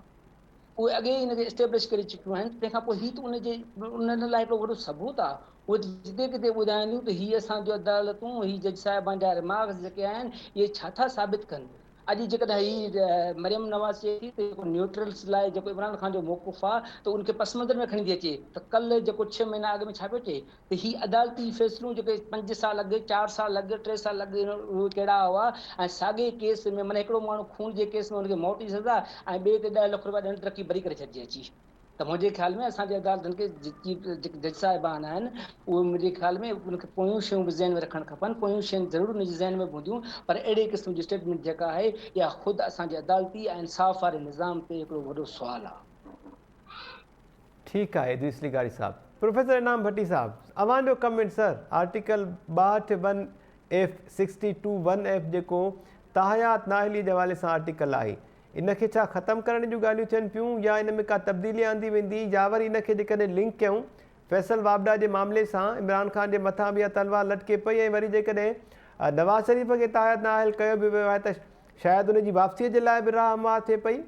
اهي اڳي ئي ان کي اسٽيبلش ڪري چڪيون آهن تنهن کان پوء هي ته ان جي انهن لاء هڪڙو وڏو ثبوت آ اهي ته جتي ڪٿي ٻڌائينديون ته هي اسان جون عدالتون هي جج صاحبان جا ريمارڪس جيڪي آهن اهي ڇا ٿا ثابت ڪن اڄ جيڪڏهن هي مريم نواز چئي ٿي ته جيڪو نيوٽرلز لاء جيڪو عمران خان جو موقف آ ته ان کي پس منظر ۾ کڻي ٿي اچي ته ڪلهه جيڪو ڇهه مهينا اڳ ۾ ڇا پيو چئي ته هي عدالتي فيصلون جيڪي پنج سال اڳ چار سال اڳ ٽي سال اڳ اهي ڪهڙا هئا ۽ ساڳئي ڪيس ۾ معنيٰ هڪڙو ماڻهو خون جي ڪيس ۾ ان کي موت جي سزا ۽ ٻئي تي ڏهه لک رپيا ڏنڊ رکي بري ڪري ڇڏجي اچي. ته منهنجي خيال ۾ اسان جي عدالتن کي چيف جيڪي جج صاحبان آهن اهي منهنجي خيال ۾ ان کي پويون شيون به ذهن ۾ رکڻ کپن پويون شين ضرور ان جي ذهن ۾ به هونديون پر اهڙي قسم جي اسٽيٽمينٽ جيڪا آهي اها خود اسان جي عدالتي ۽ انصاف واري نظام تي هڪڙو وڏو سوال آهي. ٺيڪ آهي ادريس لغاري صاحب. پروفيسر انعام ڀٽي صاحب اوهان جو ڪمينٽ سر article 62 one F sixty two one F جيڪو تاحيات نااهلي جي حوالي سان آرٽيڪل آهي ان کي ڇا ختم ڪرڻ جون ڳالهيون ٿين پيون يا ان ۾ ڪا تبديلي آندي ويندي يا وري ان کي جيڪڏهن لنڪ ڪيون فيصل واپڊا جي معاملي سان عمران خان جي مٿان به اها تلوار لٽڪي پئي ۽ وري جيڪڏهن نواز شريف کي تاحيات نااهل ڪيو به ويو آهي ته شايد ان جي واپسي جي لاء به راهه هموار ٿئي پئي.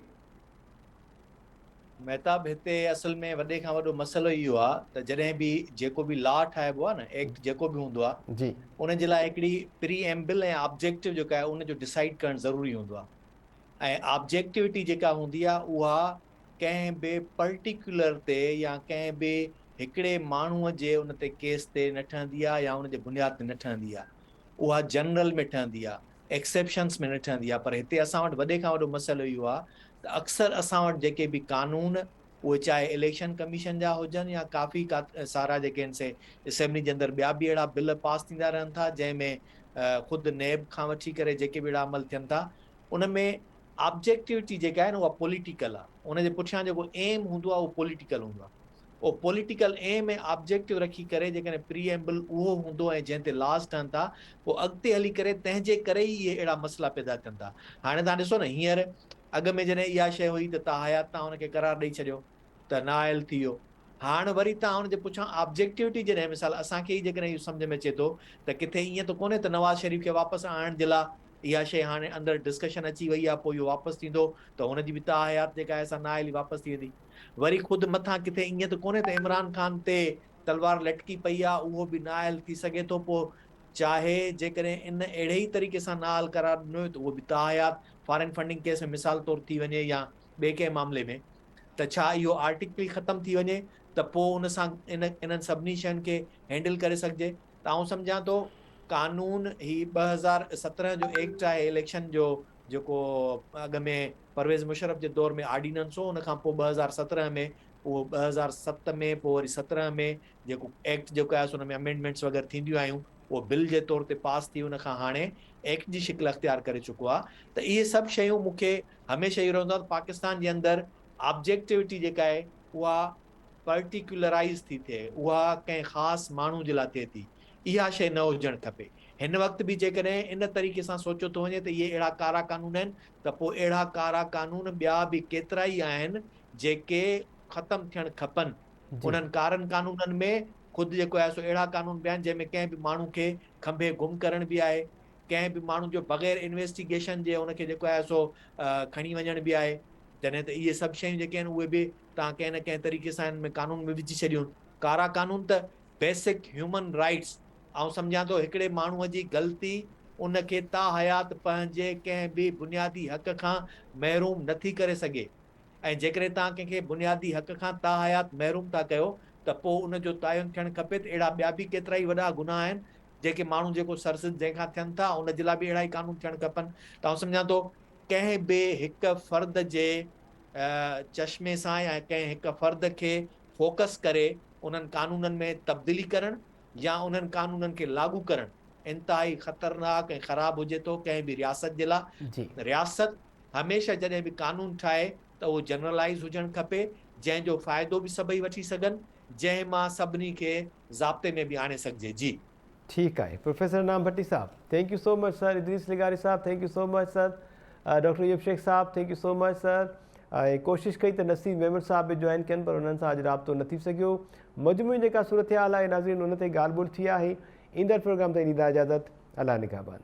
مهتاب هتي اصل ۾ وڏي کان وڏو مسئلو اهو آهي ته جڏهن به جيڪو به لا ٺاهبو آهي نه ايڪٽ جيڪو به هوندو آهي ان جي لاء هڪڙي پري ايمبل ۽ آبجيڪٽو جيڪو آهي ان جو ڊسائيڊ ڪرڻ ضروري هوندو آهي ۽ آبجيڪٽيوٽي جيڪا هوندي آهي اها ڪنهن به پرٽيڪيولر تي يا ڪنهن به هڪڙي ماڻهوء جي ان تي ڪيس تي نه ٺهندي آهي يا ان جي بنياد تي نه ٺهندي آهي اها جنرل ۾ ٺهندي آهي ايڪسيپشنس ۾ نه ٺهندي آهي پر هتي اسان وٽ وڏي کان وڏو مسئلو اهو آهي ته اڪثر اسان وٽ جيڪي به قانون اهي چاهي اليڪشن ڪميشن جا هجن يا ڪافي سارا جيڪي آهن سي اسيمبلي جي اندر ٻيا به اهڙا بل پاس ٿيندا رهن ٿا جنهن ۾ خود نيب کان وٺي ڪري جيڪي به اهڙا عمل ٿين ٿا ان ۾ آبجيڪٽيوٽي جيڪا آهي نه اها پوليٽيڪل آهي ان جي پٺيان جيڪو ايم هوندو آهي اهو پوليٽيڪل هوندو آهي اهو پوليٽيڪل ايم ۽ آبجيڪٽو رکي ڪري جيڪڏهن پري ايمبل اهو هوندو ۽ جنهن تي لاز ٺهن ٿا پوء اڳتي هلي ڪري تنهن جي ڪري ئي اهي اهڙا مسئلا پيدا ٿين ٿا هاڻي توهان ڏسو نه هينئر اڳ ۾ جڏهن اها شيء هئي ته تاحيات توهان ان کي قرار ڏئي ڇڏيو ته نااهل ٿي ويو هاڻ وري توهان ان جي پٺيان آبجيڪٽيوٽي جڏهن مثال اسان کي ئي جيڪڏهن اهو سمجهه ۾ اچي ٿو ته ڪٿي ائين ته ڪونهي ته نواز شريف کي واپس آڻڻ جي لاء اها شيء هاڻي اندر ڊسڪشن اچي وئي آهي پوء اهو واپس ٿيندو ته هن جي به تاحيات جيڪا آهي سا نااهلي واپس ٿي ويندي. وري خود مٿان ڪٿي ائين ته ڪونهي ته عمران خان تي تلوار لٽڪي پئي آهي اهو به نااهل ٿي سگهي ٿو پوء چاهي جيڪڏهن ان اهڙي ئي طريقي سان نااهل قرار ڏنو ويو ته اهو به تاحيات فارين فنڊنگ ڪيس ۾ مثال طور ٿي وڃي يا ٻئي ڪنهن معاملي ۾ ته ڇا اهو آرٽيڪل ئي ختم ٿي وڃي ته پوء ان سان ان انهن سڀني شين کي هينڊل ڪري سگهجي ته آئون سمجهان ٿو قانون هي 2017 جو ايڪٽ آهي اليڪشن جو جيڪو اڳ ۾ پرويز مشرف جي دور ۾ آرڊيننس هو ان کان پوء 2017 ۾ اهو 2007 ۾ پوء وري 17 ۾ جيڪو ايڪٽ جيڪو آيس ان ۾ امينڊمينٽس وغيره ٿينديون آيون اهو بل جي طور تي پاس ٿي ان کان هاڻي ايڪٽ جي شڪل اختيار ڪري چڪو آهي ته اهي سڀ شيون مون کي هميشه اهو رهندو آهي ته پاڪستان جي اندر آبجيڪٽيوٽي جيڪا آهي اها پرٽيڪيولرائيز ٿي ٿئي، اها ڪنهن خاص ماڻهو جي لاء ٿئي ٿي، اها شيء نه هجڻ کپي. هن وقت به جيڪڏهن ان طريقي سان سوچيو ٿو وڃي ته اهي اهڙا ڪارا قانون آهن ته پوء اهڙا ڪارا قانون ٻيا به ڪيترائي آهن جيڪي ختم ٿيڻ کپن. انهن ڪارن قانونن ۾ خود جيڪو آهي سو اهڙا قانون به آهن جنهن ۾ ڪنهن به ماڻهو کي کنڀي گم ڪرڻ به آهي، ڪنهن به ماڻهو جو بغير انويسٽيگيشن جي ان کي جيڪو آهي سو کڻي وڃڻ به آهي. جڏهن ته اهي سڀ شيون جيڪي آهن اهي به توهان ڪنهن نه ڪنهن طريقي سان انهن ۾ قانون ۾ وجهي ڇڏيون. ڪارا قانون ته بيسڪ هيومن رائيٽس آئون سمجهان ٿو هڪڙي ماڻهوء جي غلطي ان کي تاحيات پنهنجي ڪنهن به بنيادي حق کان محروم نه ٿي ڪري سگهي ۽ جيڪڏهن توهان ڪنهن کي بنيادي حق کان تاحيات محروم ٿا ڪيو ته پوء ان جو تعين ٿيڻ کپي ته اهڙا ٻيا به ڪيترائي وڏا گناهه آهن جيڪي ماڻهو جيڪو سرزد جنهن کان ٿين ٿا ان جي لاء به اهڙا ئي قانون ٿيڻ کپن ته آئون سمجهان ٿو ڪنهن به هڪ فرد جي چشمي سان يا ڪنهن هڪ فرد کي فوڪس ڪري انهن قانونن ۾ تبديلي ڪرڻ يا انهن قانونن کي لاڳو ڪرڻ انتهائي خطرناڪ ۽ خراب هجي ٿو ڪنهن به رياست جي لاء. رياست هميشه جڏهن به قانون ٺاهي ته اهو جنرلائيز هجڻ کپي جنهن جو فائدو به سڀئي وٺي سگهن جنهن مان سڀني کي ضابطي ۾ به آڻي سگهجي. جي. ٺيڪ آهي پروفيسر انعام ڀٽي صاحب thank you so much sir Idrees لغاري صاحب thank you so much sir doctor Ayub Shaikh صاحب thank you so much sir ۽ ڪوشش ڪئي ته نصير ميمڻ صاحب به جوائن ڪين پر انهن سان اڄ رابطو نه ٿي سگهيو مجموعي جيڪا صورتحال آهي ناظرين ان تي ڳالهه ٻولهه ٿي آهي ايندڙ پروگرام تائين ڏيندا اجازت الله نگهبان.